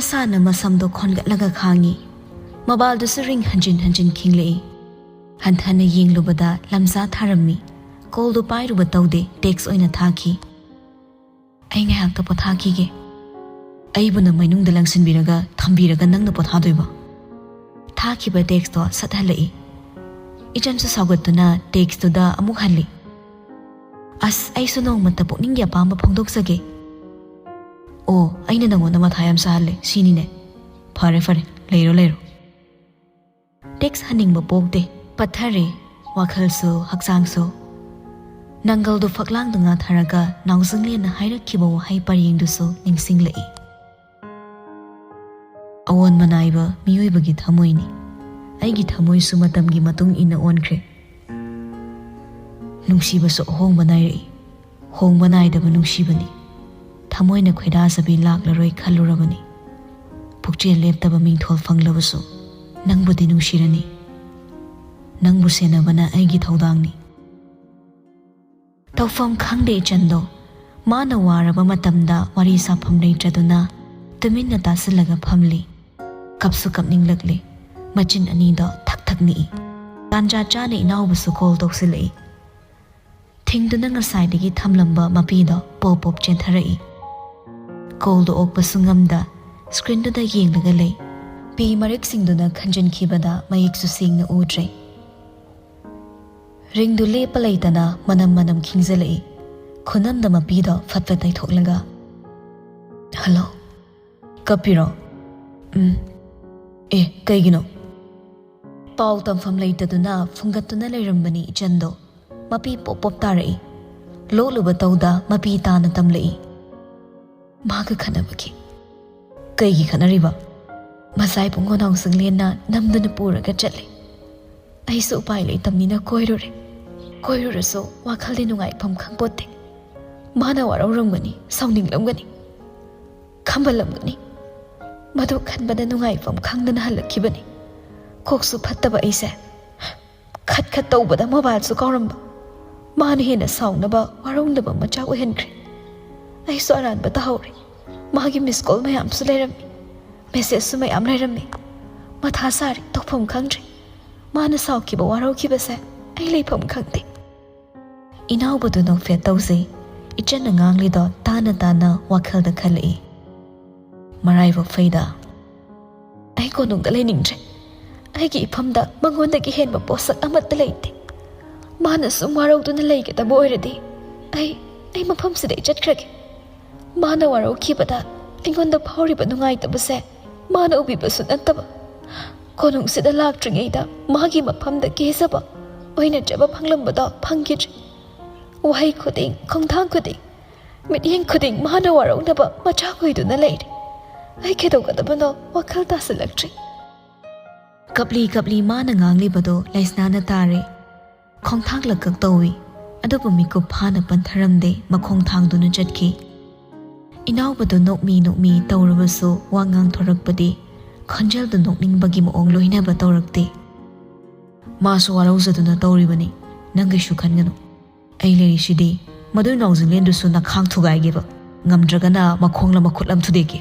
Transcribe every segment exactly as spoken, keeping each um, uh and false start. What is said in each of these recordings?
ꯁꯥꯅ ꯃꯁꯝꯗꯣ ꯈꯣꯟꯒꯠꯂꯒ ꯈꯥꯡꯉꯤ꯫ ꯃꯣꯕꯥꯏꯜꯗꯨꯁꯨ ꯔꯤꯡ ꯍꯟꯖꯤꯟ ꯍꯟꯖꯤꯟ ꯈꯤꯡꯂꯛꯏ꯫ ꯍꯟꯊꯅ ꯌꯦꯡꯂꯨꯕꯗ ꯂꯝꯖꯥ ꯊꯥꯔꯝꯃꯤ꯫ ꯀꯣꯜꯗꯨ ꯄꯥꯏꯔꯨꯕ ꯇꯧꯗꯦ, ꯇꯦꯛꯁ ꯑꯣꯏꯅ ꯊꯥꯈꯤ꯫ "ꯑꯩ ꯉꯥꯏꯍꯥꯛꯇ ꯄꯣꯊꯥꯈꯤꯒꯦ꯫ ꯑꯩꯕꯨꯅ ꯃꯩꯅꯨꯡꯗ ꯂꯪꯁꯤꯟꯕꯤꯔꯒ ꯊꯝꯕꯤꯔꯒ ꯅꯪꯅ ꯄꯣꯊꯥꯗꯣꯏꯕ?" ꯊꯥꯈꯤꯕ ꯇꯦꯛꯁꯇꯣ ꯁꯠ ꯍꯜꯂꯛꯏ꯫ ꯏꯆꯟꯁꯨ ꯁꯥꯎꯒꯠꯇꯨꯅ ꯇꯦꯛꯁꯇꯨꯗ ꯑꯃꯨꯛ ꯍꯜꯂꯤ꯫ "ꯑꯁ, ꯑꯩꯁꯨ ꯅꯣꯡꯃꯇ ꯄꯨꯛꯅꯤꯡꯒꯤ ꯑꯄꯥꯝꯕ ꯐꯣꯡꯗꯣꯛꯆꯒꯦ꯫ ꯑꯣ, ꯑꯩꯅ ꯅꯪꯉꯣꯟꯗ ꯃꯊꯥ ꯌꯥꯝ ꯁꯥꯍꯜꯂꯦ ꯁꯤꯅꯤꯅꯦ꯫ ꯐꯔꯦ ꯐꯔꯦ, ꯂꯩꯔꯣ ꯂꯩꯔꯣ꯫" ꯇꯦꯛꯁ ꯍꯟꯅꯤꯡꯕ ꯄꯣꯛꯇꯦ꯫ ꯄꯠꯊꯔꯦ, ꯋꯥꯈꯜꯁꯨ ꯍꯛꯆꯥꯡꯁꯨ꯫ ꯅꯪꯒꯜꯗꯨ ꯐꯛꯂꯥꯡꯗ ꯉꯥꯊꯔꯒ ꯅꯥꯎꯖꯪꯂꯦꯟꯅ ꯍꯥꯏꯔꯛꯈꯤꯕ ꯋꯥꯍꯩ ꯄꯔꯦꯡꯗꯨꯁꯨ ꯅꯤꯡꯁꯤꯡꯂꯛꯏ꯫ ꯑꯑꯣꯟꯕ ꯅꯥꯏꯕ ꯃꯤꯑꯣꯏꯕꯒꯤ ꯊꯃꯣꯏꯅꯤ꯫ ꯑꯩꯒꯤ ꯊꯃꯣꯏꯁꯨ ꯃꯇꯝꯒꯤ ꯃꯇꯨꯡ ꯏꯟꯅ ꯑꯣꯟꯈ꯭ꯔꯦ꯫ ꯅꯨꯡꯁꯤꯕꯁꯨ ꯑꯍꯣꯡꯕ ꯅꯥꯏꯔꯛꯏ꯫ ꯍꯣꯡꯕ ꯅꯥꯏꯗꯕ ꯅꯨꯡꯁꯤꯕꯅꯤ꯫ ꯊꯃꯣꯏꯅ ꯈꯣꯏꯗꯥꯖꯕꯤ ꯂꯥꯛꯂꯔꯣꯏ ꯈꯜꯂꯨꯔꯕꯅꯤ꯫ ꯄꯨꯛꯆꯦꯜ ꯂꯦꯞꯇꯕ ꯃꯤꯡꯊꯣꯜ ꯐꯪꯂꯕꯁꯨ ꯅꯪꯕꯨꯗꯤ ꯅꯨꯡꯁꯤꯔꯅꯤ꯫ ꯅꯪꯕꯨ ꯁꯦꯟꯅꯕꯅ ꯑꯩꯒꯤ ꯊꯧꯗꯥꯡꯅꯤ꯫ ꯇꯧꯐꯝ ꯈꯪꯗꯦ ꯏꯆꯟꯗꯣ꯫ ꯃꯥꯅ ꯋꯥꯔꯕ ꯃꯇꯝꯗ ꯋꯥꯔꯤ ꯁꯥꯐꯝ ꯂꯩꯇ꯭ꯔꯗꯨꯅ ꯇꯨꯃꯤꯟꯅ ꯇꯥꯁꯤꯜꯂꯒ ꯐꯝꯂꯤ꯫ ꯀꯞꯁꯨ ꯀꯞꯅꯤꯡꯂꯛꯂꯤ꯫ ꯃꯆꯤꯟ ꯑꯅꯤꯗꯣ ꯊꯛ ꯊꯛ ꯅꯤꯛꯏ꯫ ꯇꯥꯟꯖꯥ ꯆꯥꯅ ꯏꯅꯥꯎꯕꯁꯨ ꯀꯣꯜ ꯇꯧꯁꯤꯜꯂꯛꯏ꯫ ꯊꯤꯡꯗꯨꯅ ꯉꯁꯥꯏꯗꯒꯤ ꯊꯝꯂꯝꯕ ꯃꯄꯤꯗꯣ ꯄꯣꯞ ꯄꯣꯞ ꯆꯦꯟꯊꯔꯛꯏ꯫ ꯀꯣꯜꯗꯣ ꯑꯣꯛꯄꯁꯨ ꯉꯝꯗ ꯁ꯭ꯀ꯭ꯔꯤꯟꯗꯨꯗ ꯌꯦꯡꯂꯒ ꯂꯩ꯫ ꯄꯤ ꯃꯔꯤꯛꯁꯤꯡꯗꯨꯅ ꯈꯟꯖꯤꯟꯈꯤꯕꯗ ꯃꯌꯦꯛꯁꯨ ꯁꯦꯡꯅ ꯎꯗ꯭ꯔꯦ꯫ ꯔꯤꯡꯗꯨ ꯂꯦꯞꯄ ꯂꯩꯇꯅ ꯃꯅꯝ ꯃꯅꯝ ꯈꯤꯡꯖꯤꯜꯂꯛꯏ꯫ ꯈꯨꯅꯝꯗ ꯃꯄꯤꯗꯣ ꯐꯠ ꯐꯠ ꯇꯩꯊꯣꯛꯂꯒ, "ꯍꯜꯂꯣ꯫ ꯀꯞꯄꯤꯔꯣ? ꯎꯝ꯫ ꯑꯦ, ꯀꯩꯒꯤꯅꯣ?" ꯄꯥꯎ ꯇꯝꯐꯝ ꯂꯩꯇꯗꯨꯅ ꯐꯨꯡꯒꯠꯇꯨꯅ ꯂꯩꯔꯝꯕꯅꯤ ꯏꯆꯟꯗꯣ꯫ ꯃꯄꯤ ꯄꯣꯞ ꯄꯣꯞ ꯇꯥꯔꯛꯏ꯫ ꯂꯣꯠꯂꯨꯕ ꯇꯧꯗ ꯃꯄꯤ ꯇꯥꯅ ꯇꯝꯂꯛꯏ꯫ "ꯃꯥꯒ ꯈꯠꯅꯕꯒꯤ꯫" "ꯀꯩꯒꯤ ꯈꯠꯅꯔꯤꯕ?" "ꯃꯆꯥ ꯏꯕꯨꯡꯉꯣ ꯅꯥꯎꯁꯪꯂꯦꯟꯅ ꯅꯝꯗꯨꯅ ꯄꯨꯔꯒ ꯆꯠꯂꯦ꯫ ꯑꯩꯁꯨ ꯎꯄꯥꯏ ꯂꯩꯇꯕꯅꯤꯅ ꯀꯣꯏꯔꯨꯔꯦ꯫ ꯀꯣꯏꯔꯨꯔꯁꯨ ꯋꯥꯈꯜꯗꯤ ꯅꯨꯡꯉꯥꯏꯐꯝ ꯈꯪꯄꯣꯠꯇꯦ꯫ ꯃꯥꯅ ꯋꯥꯔꯧꯔꯝꯒꯅꯤ, ꯁꯥꯎꯅꯤꯡꯂꯝꯒꯅꯤ, ꯈꯝꯕꯜꯂꯝꯒꯅꯤ꯫ ꯃꯗꯨ ꯈꯟꯕꯗ ꯅꯨꯡꯉꯥꯏꯐꯝ ꯈꯪꯗꯅ ꯍꯜꯂꯛꯈꯤꯕꯅꯤ꯫ ꯀꯣꯛꯁꯨ ꯐꯠꯇꯕ ꯑꯩꯁꯦ꯫ ꯈꯠ ꯈꯠ ꯇꯧꯕꯗ ꯃꯣꯕꯥꯏꯜꯁꯨ ꯀꯥꯎꯔꯝꯕ꯫ ꯃꯥꯅ ꯍꯦꯟꯅ ꯁꯥꯎꯅꯕ, ꯋꯥꯔꯧꯅꯕ ꯃꯆꯥꯛ ꯑꯣꯏꯍꯟꯈ꯭ꯔꯦ꯫ ꯑꯩꯁꯨ ꯑꯔꯥꯟꯕ ꯇꯥꯍꯧꯔꯦ꯫ ꯃꯥꯒꯤ ꯃꯤꯁ ꯀꯣꯜ ꯃꯌꯥꯝꯁꯨ ꯂꯩꯔꯝꯃꯤ꯫ ꯃꯦꯁꯦꯖꯁꯨ ꯃꯌꯥꯝ ꯂꯩꯔꯝꯃꯤ꯫ ꯃꯊꯥ ꯁꯥꯔꯦ, ꯇꯧꯐꯝ ꯈꯪꯗ꯭ꯔꯦ꯫ ꯃꯥꯅ ꯁꯥꯎꯈꯤꯕ, ꯋꯥꯔꯧꯈꯤꯕꯁꯦ ꯑꯩ ꯂꯩꯐꯝ ꯈꯪꯗꯦ꯫ ꯏꯅꯥꯎꯕꯗꯨ ꯅꯣꯛꯐꯦꯠ ꯇꯧꯖꯩ꯫ ꯏꯆꯟꯅ ꯉꯥꯡꯂꯤꯗꯣ ꯇꯥꯅ ꯇꯥꯅ ꯋꯥꯈꯜꯗ ꯈꯜꯂꯛꯏ꯫ ꯃꯔꯥꯏꯕꯛ ꯐꯩꯗ꯫ ꯑꯩ ꯀꯣꯅꯨꯡꯗ ꯂꯩꯅꯤꯡꯗ꯭ꯔꯦ꯫ ꯑꯩꯒꯤ ꯏꯐꯝꯗ ꯃꯉꯣꯟꯗꯒꯤ ꯍꯦꯟꯕ ꯄꯣꯠꯁꯛ ꯑꯃꯠꯇ ꯂꯩꯇꯦ꯫ ꯃꯥꯅ ꯁꯨꯝ ꯋꯥꯔꯧꯗꯨꯅ ꯂꯩꯒꯗꯕ ꯑꯣꯏꯔꯗꯤ ꯑꯩ, ꯑꯩ ꯃꯐꯝꯁꯤꯗꯒꯤ ꯆꯠꯈ꯭ꯔꯒꯦ꯫ ꯃꯥꯅ ꯋꯥꯔꯧꯈꯤꯕꯗ ꯑꯩꯉꯣꯟꯗ ꯐꯥꯎꯔꯤꯕ ꯅꯨꯡꯉꯥꯏꯇꯕꯁꯦ ꯃꯥꯅ ꯎꯕꯤꯕꯁꯨ ꯅꯠꯇꯕ, ꯀꯣꯅꯨꯡꯁꯤꯗ ꯂꯥꯛꯇ꯭ꯔꯤꯉꯩꯗ ꯃꯥꯒꯤ ꯃꯐꯝꯗ ꯀꯦꯖꯕ, ꯑꯣꯏꯅꯖꯕ ꯐꯪꯂꯝꯕꯗꯣ ꯐꯪꯈꯤꯗ꯭ꯔꯦ꯫ ꯋꯥꯍꯩ ꯈꯨꯗꯤꯡ, ꯈꯣꯡꯊꯥꯡ ꯈꯨꯗꯤꯡ, ꯃꯤꯠꯌꯦꯡ ꯈꯨꯗꯤꯡ ꯃꯥꯅ ꯋꯥꯔꯧꯅꯕ ꯃꯆꯥꯛ ꯑꯣꯏꯗꯨꯅ ꯂꯩꯔꯦ꯫ ꯑꯩ ꯀꯩꯗꯧꯒꯗꯕꯅꯣ ꯋꯥꯈꯜ ꯇꯥꯁꯤꯜꯂꯛꯇ꯭ꯔꯦ꯫ ꯀꯞꯂꯤ ꯀꯞꯂꯤ ꯃꯥꯅ ꯉꯥꯡꯂꯤꯕꯗꯣ ꯂꯩꯁꯅꯥꯅ ꯇꯥꯔꯦ꯫ ꯈꯣꯡꯊꯥꯡ ꯂꯛꯀꯛ ꯇꯧꯏ, ꯑꯗꯨꯕꯨ ꯃꯤꯀꯨꯞ ꯐꯥꯅ ꯄꯟꯊꯔꯝꯗꯦ, ꯃꯈꯣꯡ ꯊꯥꯡꯗꯨꯅ ꯆꯠꯈꯤ꯫ ꯏꯅꯥꯎꯕꯗꯣ ꯅꯣꯛꯃꯤ ꯅꯣꯛꯃꯤ ꯇꯧꯔꯕꯁꯨ ꯋꯥ ꯉꯥꯡꯊꯣꯔꯛꯄꯗꯤ ꯈꯣꯟꯖꯦꯜꯗꯨ ꯅꯣꯛꯅꯤꯡꯕꯒꯤ ꯃꯑꯣꯡ ꯂꯣꯏꯅꯕ ꯇꯧꯔꯛꯇꯦ꯫ ꯃꯥꯁꯨ ꯋꯥꯔꯧꯖꯗꯨꯅ ꯇꯧꯔꯤꯕꯅꯤ, ꯅꯪ ꯀꯩꯁꯨ ꯈꯟꯒꯅꯨ꯫ ꯑꯩ ꯂꯩꯔꯤꯁꯤꯗꯤ꯫ ꯃꯗꯨꯏ ꯅꯥꯎꯖꯤꯡꯂꯦꯟꯗꯨꯁꯨ ꯅꯈꯥꯡ ꯊꯨꯒꯥꯏꯒꯦꯕ꯫ ꯉꯝꯗ꯭ꯔꯒꯅ ꯃꯈꯣꯡꯂ ꯃꯈꯨꯠꯂ ꯑꯃ ꯊꯨꯗꯦꯛꯀꯦ꯫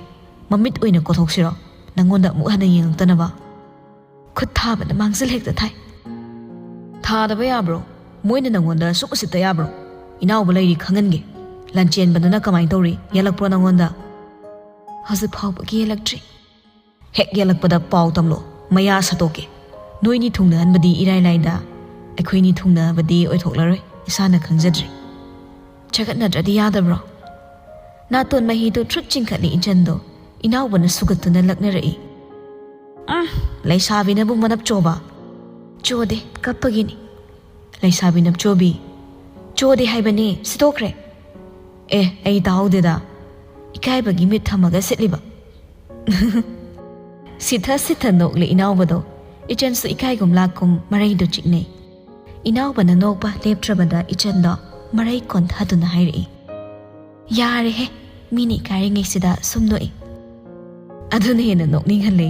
ꯃꯃꯤꯠ ꯑꯣꯏꯅ ꯀꯣꯊꯣꯛꯁꯤꯔꯣ? ꯅꯪꯉꯣꯟꯗ ꯑꯃꯨꯛ ꯍꯟꯅ ꯌꯦꯡꯉꯛꯇꯅꯕ꯫ ꯈꯨꯠ ꯊꯥꯕꯅ ꯃꯥꯡꯖꯤꯜ ꯍꯦꯛꯇ ꯊꯥꯏ꯫ ꯊꯥꯗꯕ ꯌꯥꯕ꯭ꯔꯣ? ꯃꯣꯏꯅ ꯅꯪꯉꯣꯟꯗ ꯁꯨꯛ ꯎꯁꯤꯠꯇ ꯌꯥꯕ꯭ꯔꯣ? ꯏꯅꯥꯎꯕ ꯂꯩꯔꯤ ꯈꯪꯍꯟꯒꯦ꯫ ꯂꯥꯟꯆꯦꯟꯕꯗꯨꯅ ꯀꯃꯥꯏꯅ ꯇꯧꯔꯤ? ꯌꯦꯜꯂꯛꯄ꯭ꯔꯣ ꯅꯪꯉꯣꯟꯗ? ꯍꯧꯖꯤꯛ ꯐꯥꯎꯕꯒꯤ ꯌꯦꯜꯂꯛꯇ꯭ꯔꯤ꯫ ꯍꯦꯛ ꯌꯦꯜꯂꯛꯄꯗ ꯄꯥꯎ ꯇꯝꯂꯣ, ꯃꯌꯥ ꯁꯠꯇꯣꯛꯀꯦ꯫ ꯅꯣꯏꯅꯤ ꯊꯨꯡꯅꯍꯟꯕꯗꯤ ꯏꯔꯥꯏ ꯂꯥꯏꯗ, ꯑꯩꯈꯣꯏꯅꯤ ꯊꯨꯡꯅꯕꯗꯤ ꯑꯣꯏꯊꯣꯛꯂꯔꯣꯏ, ꯏꯁꯥꯅ ꯈꯪꯖꯗ꯭ꯔꯤ꯫ ꯆꯒꯠꯅꯗ꯭ꯔꯗꯤ ꯌꯥꯗꯕ꯭ꯔꯣ? ꯅꯥꯇꯣꯟ ꯃꯍꯤꯗꯨ ꯊ꯭ꯔꯨꯠ ꯆꯤꯡꯈꯠꯂꯤ ꯏꯆꯟꯗꯣ, ꯏꯅꯥꯎꯕꯅ ꯁꯨꯒꯠꯇꯨꯅ ꯂꯛꯅꯔꯛꯏ꯫ ꯎꯝ, ꯂꯩꯁꯥꯕꯤꯅꯕꯨ ꯃꯅꯞ ꯆꯣꯕ? ꯆꯣꯗꯦ, ꯀꯞꯄꯒꯤꯅꯤ꯫ ꯂꯩꯁꯥꯕꯤ ꯅꯞꯆꯣꯕꯤ꯫ ꯆꯣꯗꯦ ꯍꯥꯏꯕꯅꯦ, ꯁꯤꯗꯣꯛꯈ꯭ꯔꯦ꯫ ꯑꯦ, ꯑꯩ ꯇꯥꯍꯧꯗꯦꯗ꯫ ꯏꯀꯥꯏꯕꯒꯤ ꯃꯤꯠ ꯊꯝꯃꯒ ꯁꯤꯠꯂꯤꯕ꯫ ꯁꯤꯊ ꯁꯤꯊ ꯅꯣꯛꯂꯦ ꯏꯅꯥꯎꯕꯗꯣ꯫ ꯏꯆꯟꯁꯨ ꯏꯀꯥꯏꯒꯨꯝ ꯂꯥꯛꯀꯨꯝ ꯃꯔꯩꯗꯨ ꯆꯤꯛꯅꯩ꯫ ꯏꯅꯥꯎꯕꯅ ꯅꯣꯛꯄ ꯂꯦꯞꯇ꯭ꯔꯕꯗ ꯏꯆꯟꯗꯣ ꯃꯔꯩ ꯀꯣꯟꯊꯗꯨꯅ ꯍꯥꯏꯔꯛꯏ꯫ ꯌꯥꯔꯦꯍꯦ, ꯃꯤꯅ ꯏꯀꯥꯏꯔꯤꯉꯩꯁꯤꯗ ꯁꯨꯝ ꯅꯣꯛꯏ꯫ ꯑꯗꯨꯅ ꯍꯦꯟꯅ ꯅꯣꯛꯅꯤꯡꯍꯜꯂꯦ꯫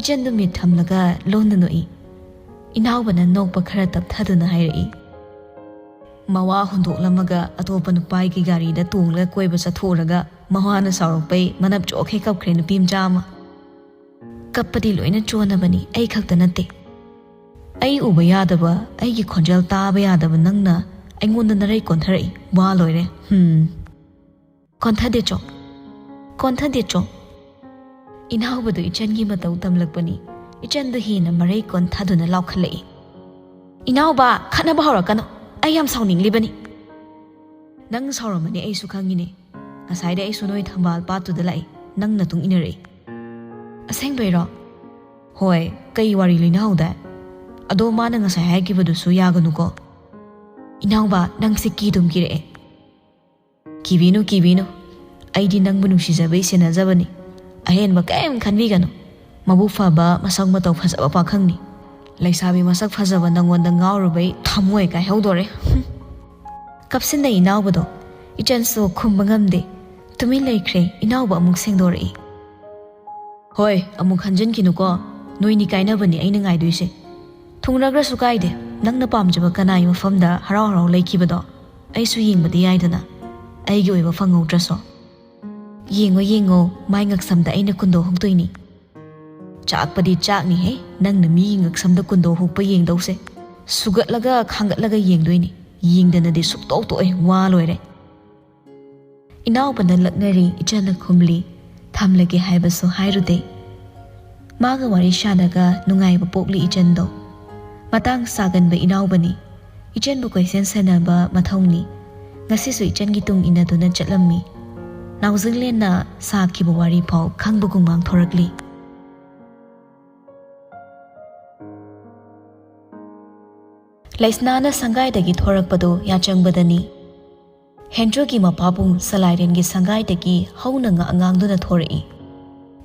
ꯏꯆꯟꯗꯨ ꯃꯤꯠ ꯊꯝꯂꯒ ꯂꯣꯟꯅ ꯅꯣꯛꯏ꯫ ꯏꯅꯥꯎꯕꯅ ꯅꯣꯛꯄ ꯈꯔ ꯇꯞꯊꯗꯨꯅ ꯍꯥꯏꯔꯛꯏ꯫ ꯃꯋꯥ ꯍꯨꯟꯗꯣꯛꯂꯝꯃꯒ ꯑꯇꯣꯞꯄ ꯅꯨꯄꯥꯒꯤ ꯒꯥꯔꯤꯗ ꯇꯣꯡꯂꯒ ꯀꯣꯏꯕ ꯆꯠꯊꯣꯛꯎꯔꯒ ꯃꯋꯥꯅ ꯁꯥꯎꯔꯛꯄꯩ ꯃꯅꯞ ꯆꯣꯛꯈꯩ ꯀꯞꯈ꯭ꯔꯦ ꯅꯨꯄꯤ ꯃꯆꯥ ꯑꯃ꯫ ꯀꯞꯄꯗꯤ ꯂꯣꯏꯅ ꯆꯣꯟꯅꯕꯅꯤ, ꯑꯩ ꯈꯛꯇ ꯅꯠꯇꯦ꯫ ꯑꯩ ꯎꯕ ꯌꯥꯗꯕ, ꯑꯩꯒꯤ ꯈꯣꯟꯖꯦꯜ ꯇꯥꯕ ꯌꯥꯗꯕ ꯅꯪꯅ ꯑꯩꯉꯣꯟꯗ ꯅꯔꯩ ꯀꯣꯟꯊꯔꯛꯏ꯫ ꯋꯥ ꯂꯣꯏꯔꯦ꯫ ꯍꯝ꯫ ꯀꯣꯟꯊꯗꯦꯆꯣ꯫ ꯀꯣꯟꯊꯗꯦꯆꯣ꯫ ꯏꯅꯥꯎꯕꯗꯨ ꯏꯆꯟꯒꯤ ꯃꯇꯧ ꯇꯝꯂꯛꯄꯅꯤ꯫ ꯏꯆꯟꯗꯨ ꯍꯦꯟꯅ ꯃꯔꯩ ꯀꯣꯟꯊꯗꯨꯅ ꯂꯥꯎꯈꯠꯂꯛꯏ꯫ "ꯏꯅꯥꯎꯕ, ꯈꯠꯅꯕ ꯍꯧꯔꯛꯀꯅꯨ꯫ ꯑꯩ ꯌꯥꯝ ꯁꯥꯎꯅꯤꯡꯂꯤꯕꯅꯤ꯫" "ꯅꯪ ꯁꯥꯎꯔꯝꯃꯅꯤ ꯑꯩꯁꯨ ꯈꯪꯉꯤꯅꯦ꯫ ꯉꯁꯥꯏꯗ ꯑꯩꯁꯨ ꯅꯣꯏ ꯊꯝꯕꯥꯜ ꯄꯥꯠꯇꯨꯗ ꯂꯥꯛꯏ, ꯅꯪ ꯅꯇꯨꯡ ꯏꯟꯅꯔꯛꯏ꯫" "ꯑꯁꯦꯡꯕꯩꯔꯣ?" "ꯍꯣꯏ, ꯀꯩ ꯋꯥꯔꯤ ꯂꯣꯏꯅꯍꯧꯗꯥꯏ? ꯑꯗꯣ ꯃꯥꯅ ꯉꯁꯥꯏ ꯍꯥꯏꯈꯤꯕꯗꯨꯁꯨ ꯌꯥꯒꯅꯨꯀꯣ꯫" "ꯏꯅꯥꯎꯕ, ꯅꯪꯁꯦ ꯀꯤꯗꯨꯝ ꯀꯤꯔꯛꯑꯦ꯫" "ꯀꯤꯕꯤꯅꯨ, ꯀꯤꯕꯤꯅꯨ꯫ ꯑꯩꯗꯤ ꯅꯪꯕꯨ ꯅꯨꯡꯁꯤꯖꯕꯩ ꯁꯦꯟꯅꯖꯕꯅꯤ꯫ ꯑꯍꯦꯟꯕ ꯀꯔꯤꯝ ꯈꯟꯕꯤꯒꯅꯨ꯫ ꯃꯕꯨꯛ ꯐꯕ, ꯃꯁꯛ ꯃꯇꯧ ꯐꯖꯕ ꯄꯥꯈꯪꯅꯤ꯫ ꯂꯩꯁꯥꯕꯤ ꯃꯁꯛ ꯐꯖꯕ ꯅꯪꯉꯣꯟꯗ ꯉꯥꯎꯔꯨꯕꯩ ꯊꯃꯣꯏ ꯀꯥꯏꯍꯧꯗꯣꯔꯦ꯫" ꯍꯨꯝ꯫ ꯀꯞꯁꯤꯟꯅꯩ ꯏꯅꯥꯎꯕꯗꯣ꯫ ꯏꯆꯟꯁꯨ ꯈꯨꯝꯕ ꯉꯝꯗꯦ꯫ ꯇꯨꯃꯤꯟ ꯂꯩꯈ꯭ꯔꯦ꯫ ꯏꯅꯥꯎꯕ ꯑꯃꯨꯛ ꯁꯦꯡꯗꯣꯔꯛꯏ꯫ "ꯍꯣꯏ, ꯑꯃꯨꯛ ꯈꯟꯖꯤꯟꯈꯤꯅꯨꯀꯣ꯫ ꯅꯣꯏꯅꯤ ꯀꯥꯏꯅꯕꯅꯤ ꯑꯩꯅ ꯉꯥꯏꯗꯣꯏꯁꯦ꯫ ꯊꯨꯡꯅꯈ꯭ꯔꯁꯨ ꯀꯥꯏꯗꯦ꯫ ꯅꯪꯅ ꯄꯥꯝꯖꯕ ꯀꯅꯥꯒꯤ ꯃꯐꯝꯗ ꯍꯔꯥꯎ ꯍꯔꯥꯎ ꯂꯩꯈꯤꯕꯗꯣ ꯑꯩꯁꯨ ꯌꯦꯡꯕꯗꯤ ꯌꯥꯏꯗꯅ, ꯑꯩꯒꯤ ꯑꯣꯏꯕ ꯐꯪꯍꯧꯗ꯭ꯔꯁꯨ꯫ ꯌꯦꯡꯉꯣ, ꯌꯦꯡꯉꯣ, ꯃꯥꯏ ꯉꯛꯁꯝꯗ ꯑꯩꯅ ꯀꯨꯟꯗꯣ ꯍꯨꯛꯇꯣꯏꯅꯤ꯫" "ꯆꯥꯛꯄꯗꯤ ꯆꯥꯛꯅꯤꯍꯦ, ꯅꯪꯅ ꯃꯤꯒꯤ ꯉꯛꯁꯝꯗ ꯀꯨꯟꯗꯣ ꯍꯨꯛꯄ ꯌꯦꯡꯗꯧꯁꯦ꯫ ꯁꯨꯒꯠꯂꯒ ꯈꯥꯡꯒꯠꯂꯒ ꯌꯦꯡꯗꯣꯏꯅꯤ꯫ ꯌꯦꯡꯗꯅꯗꯤ ꯁꯨꯛꯇꯣꯛ ꯇꯣꯛꯑꯣꯏ꯫ ꯋꯥ ꯂꯣꯏꯔꯦ꯫" ꯏꯅꯥꯎꯕꯅ ꯂꯛꯅꯔꯤ, ꯏꯆꯟꯅ ꯈꯨꯝꯂꯤ꯫ ꯊꯝꯂꯒꯦ ꯍꯥꯏꯕꯁꯨ ꯍꯥꯏꯔꯨꯗꯦ꯫ ꯃꯥꯒ ꯋꯥꯔꯤ ꯁꯥꯅꯒ ꯅꯨꯡꯉꯥꯏꯕ ꯄꯣꯛꯂꯤ ꯏꯆꯟꯗꯣ꯫ ꯃꯇꯥꯡ ꯆꯥꯒꯟꯕ ꯏꯅꯥꯎꯕꯅꯤ꯫ ꯏꯆꯟꯕꯨ ꯀꯣꯏꯁꯦꯟ ꯁꯦꯟꯅꯕ ꯃꯊꯧꯅꯤ꯫ ꯉꯁꯤꯁꯨ ꯏꯆꯟꯒꯤ ꯇꯨꯡ ꯏꯟꯅꯗꯨꯅ ꯆꯠꯂꯝꯃꯤ꯫ ꯅꯥꯎꯖꯤꯡꯂꯦꯟꯅ ꯁꯥꯈꯤꯕ ꯋꯥꯔꯤ ꯐꯥꯎ ꯈꯪꯕꯒꯨꯝ ꯉꯥꯡꯊꯣꯔꯛꯂꯤ꯫ ꯂꯩꯁꯅꯥꯅ ꯁꯪꯒꯥꯏꯗꯒꯤ ꯊꯣꯔꯛꯄꯗꯨ ꯌꯥꯆꯪꯕꯗꯅꯤ꯫ ꯍꯦꯟꯖꯨꯒꯤ ꯃꯄꯥꯕꯨꯡ ꯁꯂꯥꯏꯔꯦꯟꯒꯤ ꯁꯪꯒꯥꯏꯗꯒꯤ ꯍꯧꯅ ꯉꯥ ꯉꯥꯡꯗꯨꯅ ꯊꯣꯔꯛꯏ꯫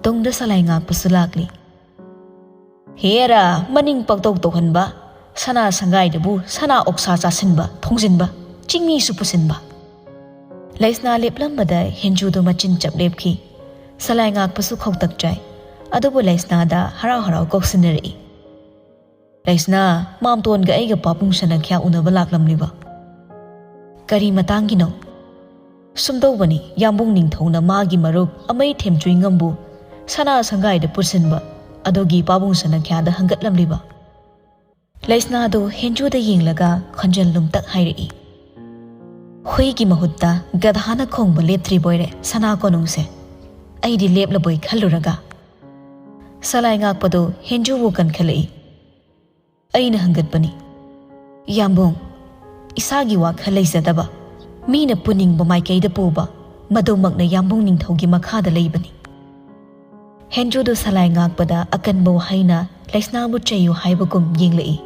ꯇꯨꯡꯗ ꯁꯂꯥꯏ ꯉꯥꯛꯄꯁꯨ ꯂꯥꯛꯂꯤ꯫ "ꯍꯦꯔꯥ, ꯃꯅꯤꯡ ꯄꯛꯇꯧ ꯇꯧꯍꯟꯕ, ꯁꯅꯥ ꯁꯪꯒꯥꯏꯗꯕꯨ ꯁꯅꯥ ꯑꯣꯛꯁꯥ ꯆꯥꯁꯤꯟꯕ, ꯊꯣꯡꯖꯤꯟꯕ, ꯆꯤꯡꯃꯤꯁꯨ ꯄꯨꯁꯤꯟꯕ!" ꯂꯩꯁꯅꯥ ꯂꯦꯞꯂꯝꯕꯗ ꯍꯦꯟꯖꯨꯗꯨ ꯃꯆꯤꯟ ꯆꯞ ꯂꯦꯞꯈꯤ꯫ ꯁꯂꯥꯏ ꯉꯥꯛꯄꯁꯨ ꯈꯧꯇꯛ ꯆꯥꯏ꯫ ꯑꯗꯨꯕꯨ ꯂꯩꯁꯅꯥꯗ ꯍꯔꯥꯎ ꯍꯔꯥꯎ ꯀꯧꯁꯤꯟꯅꯔꯛꯏ꯫ "ꯂꯩꯁꯅꯥ, ꯃꯥꯝꯇꯣꯟꯒ ꯑꯩꯒ ꯄꯥꯕꯨꯡ ꯁꯅꯥꯈ꯭ꯌꯥ ꯎꯅꯕ ꯂꯥꯛꯂꯝꯂꯤꯕ?" "ꯀꯔꯤ ꯃꯇꯥꯡꯒꯤꯅꯣ?" "ꯁꯨꯝꯗꯧꯕꯅꯤ, ꯌꯥꯝꯕꯨꯡ ꯅꯤꯡꯊꯧꯅ ꯃꯥꯒꯤ ꯃꯔꯨꯞ ꯑꯃꯩ ꯊꯦꯝꯆꯨꯏꯉꯝꯕꯨ ꯁꯅꯥ ꯁꯪꯒꯥꯏꯗ ꯄꯨꯁꯤꯟꯕ ꯑꯗꯨꯒꯤ ꯄꯥꯕꯨꯡ ꯁꯅꯥꯈ꯭ꯌꯥꯗ ꯍꯪꯒꯠꯂꯝꯂꯤꯕ꯫" ꯂꯩꯁꯅꯥꯗꯨ ꯍꯦꯟꯖꯨꯗ ꯌꯦꯡꯂꯒ ꯈꯣꯟꯖꯦꯜ ꯂꯨꯝꯇꯛ ꯍꯥꯏꯔꯛꯏ, "ꯍꯨꯏꯒꯤ ꯃꯍꯨꯠꯇ ꯒꯙꯥꯅ ꯈꯣꯡꯕ ꯂꯦꯞꯇ꯭ꯔꯤꯕꯣꯏꯔꯦ ꯁꯅꯥ ꯀꯣꯅꯨꯡꯁꯦ꯫ ꯑꯩꯗꯤ ꯂꯦꯞꯂꯕꯣꯏ ꯈꯜꯂꯨꯔꯒ꯫" ꯁꯂꯥꯏ ꯉꯥꯛꯄꯗꯨ ꯍꯦꯟꯖꯨꯕꯨ ꯀꯟꯈꯠꯂꯛꯏ꯫ ꯑꯩꯅ ꯍꯪꯒꯠꯄꯅꯤ, "ꯌꯥꯝꯕꯨꯡ, ꯏꯁꯥꯒꯤ ꯋꯥꯈꯜ ꯂꯩꯖꯗꯕ, ꯃꯤꯅ ꯄꯨꯅꯤꯡꯕ ꯃꯥꯏꯀꯩꯗ ꯄꯨꯕ, ꯃꯗꯨꯃꯛꯅ ꯌꯥꯝꯕꯨꯡ ꯅꯤꯡꯊꯧꯒꯤ ꯃꯈꯥꯗ ꯂꯩꯕꯅꯤ꯫" ꯍꯦꯟꯖꯨꯗꯨ ꯁꯂꯥꯏ ꯉꯥꯛꯄꯗ ꯑꯀꯟꯕ ꯋꯥꯍꯩꯅ ꯂꯩꯁꯅꯥꯕꯨ ꯆꯩꯌꯨ ꯍꯥꯏꯕꯒꯨꯝ ꯌꯦꯡꯂꯛꯏ꯫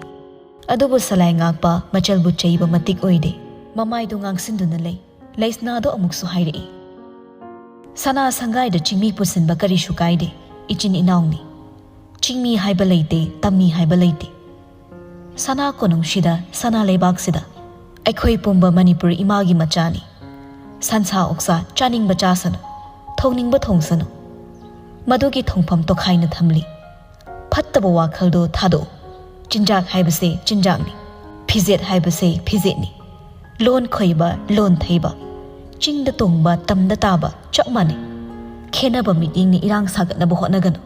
ꯑꯗꯨꯕꯨ ꯁꯂꯥꯏ ꯉꯥꯛꯄ ꯃꯆꯜꯕꯨ ꯆꯩꯕ ꯃꯇꯤꯛ ꯑꯣꯏꯗꯦ꯫ ꯃꯃꯥꯏꯗꯨ ꯉꯥꯡꯁꯤꯟꯗꯨꯅ ꯂꯩ꯫ ꯂꯩꯁꯅꯥꯗꯣ ꯑꯃꯨꯛꯁꯨ ꯍꯥꯏꯔꯛꯏ, "ꯁꯅꯥ ꯁꯪꯒꯥꯏꯗ ꯆꯤꯡꯃꯤ ꯄꯨꯁꯤꯟꯕ ꯀꯔꯤꯁꯨ ꯀꯥꯏꯗꯦ, ꯏꯆꯤꯟ ꯏꯅꯥꯎꯅꯤ꯫ ꯆꯤꯡꯃꯤ ꯍꯥꯏꯕ ꯂꯩꯇꯦ, ꯇꯝꯃꯤ ꯍꯥꯏꯕ ꯂꯩꯇꯦ꯫ ꯁꯅꯥ ꯀꯣꯅꯨꯡꯁꯤꯗ, ꯁꯅꯥ ꯂꯩꯕꯥꯛꯁꯤꯗ ꯑꯩꯈꯣꯏ ꯄꯨꯝꯕ ꯃꯅꯤꯄꯨꯔ ꯏꯃꯥꯒꯤ ꯃꯆꯥꯅꯤ꯫ ꯁꯟꯁꯥ ꯑꯣꯛꯁꯥ ꯆꯥꯅꯤꯡꯕ ꯆꯥꯁꯅꯨ, ꯊꯣꯡꯅꯤꯡꯕ ꯊꯣꯡꯁꯅꯨ꯫ ꯃꯗꯨꯒꯤ ꯊꯣꯡꯐꯝ ꯇꯣꯈꯥꯏꯅ ꯊꯝꯂꯤ꯫ ꯐꯠꯇꯕ ꯋꯥꯈꯜꯗꯣ ꯊꯥꯗꯣꯛꯎ꯫ ꯆꯤꯟꯖꯥꯛ ꯍꯥꯏꯕꯁꯦ ꯆꯤꯟꯖꯥꯛꯅꯤ, ꯐꯤꯖꯦꯠ ꯍꯥꯏꯕꯁꯦ ꯐꯤꯖꯦꯠꯅꯤ꯫ ꯂꯣꯟ ꯈꯣꯏꯕ, ꯂꯣꯟ ꯊꯩꯕ, ꯆꯤꯡꯗ ꯇꯣꯡꯕ, ꯇꯝꯗ ꯇꯥꯕ ꯆꯞ ꯃꯥꯟꯅꯩ꯫ ꯈꯦꯟꯅꯕ ꯃꯤꯠꯌꯦꯡꯅ ꯏꯔꯥꯡ ꯁꯥꯒꯠꯅꯕ ꯍꯣꯠꯅꯒꯅꯨ꯫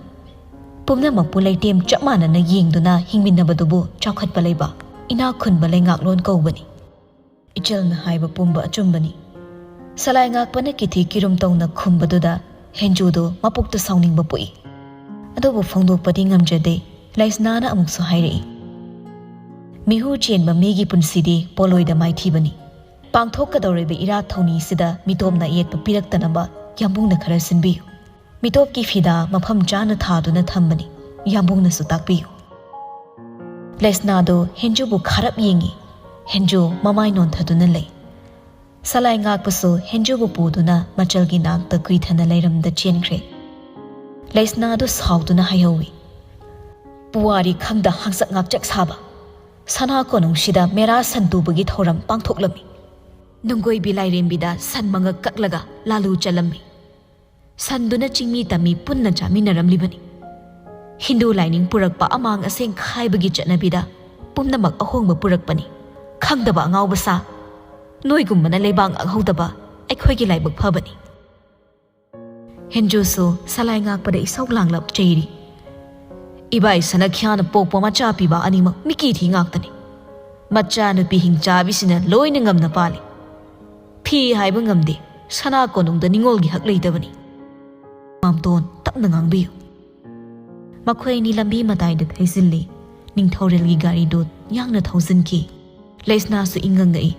ꯄꯨꯝꯅꯃꯛꯄꯨ ꯂꯩꯇꯦꯝ ꯆꯞ ꯃꯥꯟꯅꯅ ꯌꯦꯡꯗꯨꯅ ꯍꯤꯡꯃꯤꯟꯅꯕꯗꯨꯕꯨ ꯆꯥꯎꯈꯠꯄ ꯂꯩꯕꯥꯛ, ꯏꯅꯥꯛ ꯈꯨꯟꯕ ꯂꯩꯉꯥꯛꯂꯣꯟ ꯀꯧꯕꯅꯤ꯫" ꯏꯆꯜꯅ ꯍꯥꯏꯕ ꯄꯨꯝꯕ ꯑꯆꯨꯝꯕꯅꯤ꯫ ꯁꯂꯥꯏ ꯉꯥꯛꯄꯅ ꯀꯤꯊꯤ ꯀꯤꯔꯨꯝ ꯇꯧꯅ ꯈꯨꯝꯕꯗꯨꯗ ꯍꯦꯟꯖꯨꯗꯨ ꯃꯄꯨꯛꯇ ꯁꯥꯎꯅꯤꯡꯕ ꯄꯣꯛꯏ꯫ ꯑꯗꯨꯕꯨ ꯐꯣꯡꯗꯣꯛꯄꯗꯤ ꯉꯝꯖꯗꯦ꯫ ꯂꯩꯁꯅꯥꯅ ꯑꯃꯨꯛꯁꯨ ꯍꯥꯏꯔꯛꯏ, "ꯃꯤꯍꯨ ꯆꯦꯟꯕ ꯃꯤꯒꯤ ꯄꯨꯟꯁꯤꯗꯤ ꯄꯣꯂꯣꯏꯗ ꯃꯥꯏꯊꯤꯕꯅꯤ꯫ ꯄꯥꯡꯊꯣꯛꯀꯗꯧꯔꯤꯕ ꯏꯔꯥꯠ ꯊꯧꯅꯤꯁꯤꯗ ꯃꯤꯇꯣꯞꯅ ꯑꯌꯦꯠꯄ ꯄꯤꯔꯛꯇꯅꯕ ꯌꯥꯝꯕꯨꯡꯅ ꯈꯔ ꯁꯤꯟꯕꯤꯌꯨ꯫ ꯃꯤꯇꯣꯞꯀꯤ ꯐꯤꯗꯥ ꯃꯐꯝ ꯆꯥꯅ ꯊꯥꯗꯨꯅ ꯊꯝꯕꯅꯤ, ꯌꯥꯝꯕꯨꯡꯅꯁꯨ ꯇꯥꯛꯄꯤꯌꯨ꯫" ꯂꯩꯁꯅꯥꯗꯨ ꯍꯦꯟꯖꯨꯕꯨ ꯈꯥꯔꯞ ꯌꯦꯡꯏ꯫ ꯍꯦꯟꯖꯨ ꯃꯃꯥꯏ ꯅꯣꯟꯊꯗꯨꯅ ꯂꯩ꯫ ꯁꯂꯥꯏ ꯉꯥꯛꯄꯁꯨ ꯍꯦꯟꯖꯨꯕꯨ ꯄꯨꯗꯨꯅ ꯃꯆꯜꯒꯤ ꯅꯥꯛꯇ ꯀꯨꯏꯊꯅ ꯂꯩꯔꯝꯗ ꯆꯦꯟꯈ꯭ꯔꯦ꯫ ꯂꯩꯁꯅꯥꯗꯨ ꯁꯥꯎꯗꯨꯅ ꯍꯥꯏꯍꯧꯏ, "ꯄꯨꯋꯥꯔꯤ ꯈꯪꯗ ꯍꯥꯡꯆꯛ ꯉꯥꯛꯆꯛ ꯁꯥꯕ, ꯁꯅꯥ ꯀꯣꯅꯨꯡꯁꯤꯗ ꯃꯦꯔꯥ ꯁꯟ ꯇꯨꯕꯒꯤ ꯊꯧꯔꯝ ꯄꯥꯡꯊꯣꯛꯂꯝꯃꯤ꯫ ꯅꯨꯡꯒꯣꯏꯕꯤ ꯂꯥꯏꯔꯦꯝꯕꯤꯗ ꯁꯟ ꯃꯉꯛ ꯀꯛꯂꯒ ꯂꯥꯂꯨ ꯆꯜꯂꯝꯃꯤ꯫ ꯁꯟꯗꯨꯅ ꯆꯤꯡꯃꯤ ꯇꯝꯃꯤ ꯄꯨꯟꯅ ꯆꯥꯃꯤꯟꯅꯔꯝꯂꯤꯕꯅꯤ꯫ ꯍꯤꯟꯗꯨ ꯂꯥꯏꯅꯤꯡ ꯄꯨꯔꯛꯄ ꯑꯃꯥꯡ ꯑꯁꯦꯡ ꯈꯥꯏꯕꯒꯤ ꯆꯠꯅꯕꯤꯗ ꯄꯨꯝꯅꯃꯛ ꯑꯍꯣꯡꯕ ꯄꯨꯔꯛꯄꯅꯤ꯫ ꯈꯪꯗꯕ ꯑꯉꯥꯎꯕ ꯁꯥ꯫ ꯅꯣꯏꯒꯨꯝꯕꯅ ꯂꯩꯕꯥꯛ ꯉꯥꯛꯍꯧꯗꯕ ꯑꯩꯈꯣꯏꯒꯤ ꯂꯥꯏꯕꯛ ꯐꯕꯅꯤ꯫ ꯍꯦꯟꯖꯨꯁꯨ ꯁꯂꯥꯏ ꯉꯥꯛꯄꯗ ꯏꯁꯧ ꯂꯥꯡꯂꯞ ꯆꯩꯔꯤ꯫ ꯏꯕꯥꯏ ꯁꯅꯈ꯭ꯌꯥꯅ ꯄꯣꯛꯄ ꯃꯆꯥ ꯄꯤꯕ ꯑꯅꯤꯃꯛ ꯃꯤꯀꯤ ꯊꯤ ꯉꯥꯛꯇꯅꯤ꯫ ꯃꯆꯥꯅꯨꯄꯤ ꯍꯤꯡꯆꯥꯕꯤꯁꯤꯅ ꯂꯣꯏꯅ ꯉꯝꯅ ꯄꯥꯜꯂꯤ꯫ ꯐꯤ ꯍꯥꯏꯕ ꯉꯝꯗꯦ, ꯁꯅꯥ ꯀꯣꯅꯨꯡꯗ ꯅꯤꯉꯣꯜꯒꯤ ꯍꯛ ꯂꯩꯇꯕꯅꯤ꯫ ꯃꯥꯝꯇꯣꯟ, ꯇꯞꯅ ꯉꯥꯡꯕꯤꯌꯨ꯫ ꯃꯈꯣꯏ ꯑꯅꯤ ꯂꯝꯕꯤ ꯃꯇꯥꯏꯗ ꯊꯩꯖꯤꯜꯂꯤ꯫ ꯅꯤꯡꯊꯧꯔꯦꯜꯒꯤ ꯒꯥꯔꯤꯗꯨ ꯌꯥꯡꯅ ꯊꯧꯖꯤꯟꯈꯤ꯫ ꯂꯩꯁꯅꯥꯁꯨ ꯏꯪꯉꯪꯉꯛꯏ꯫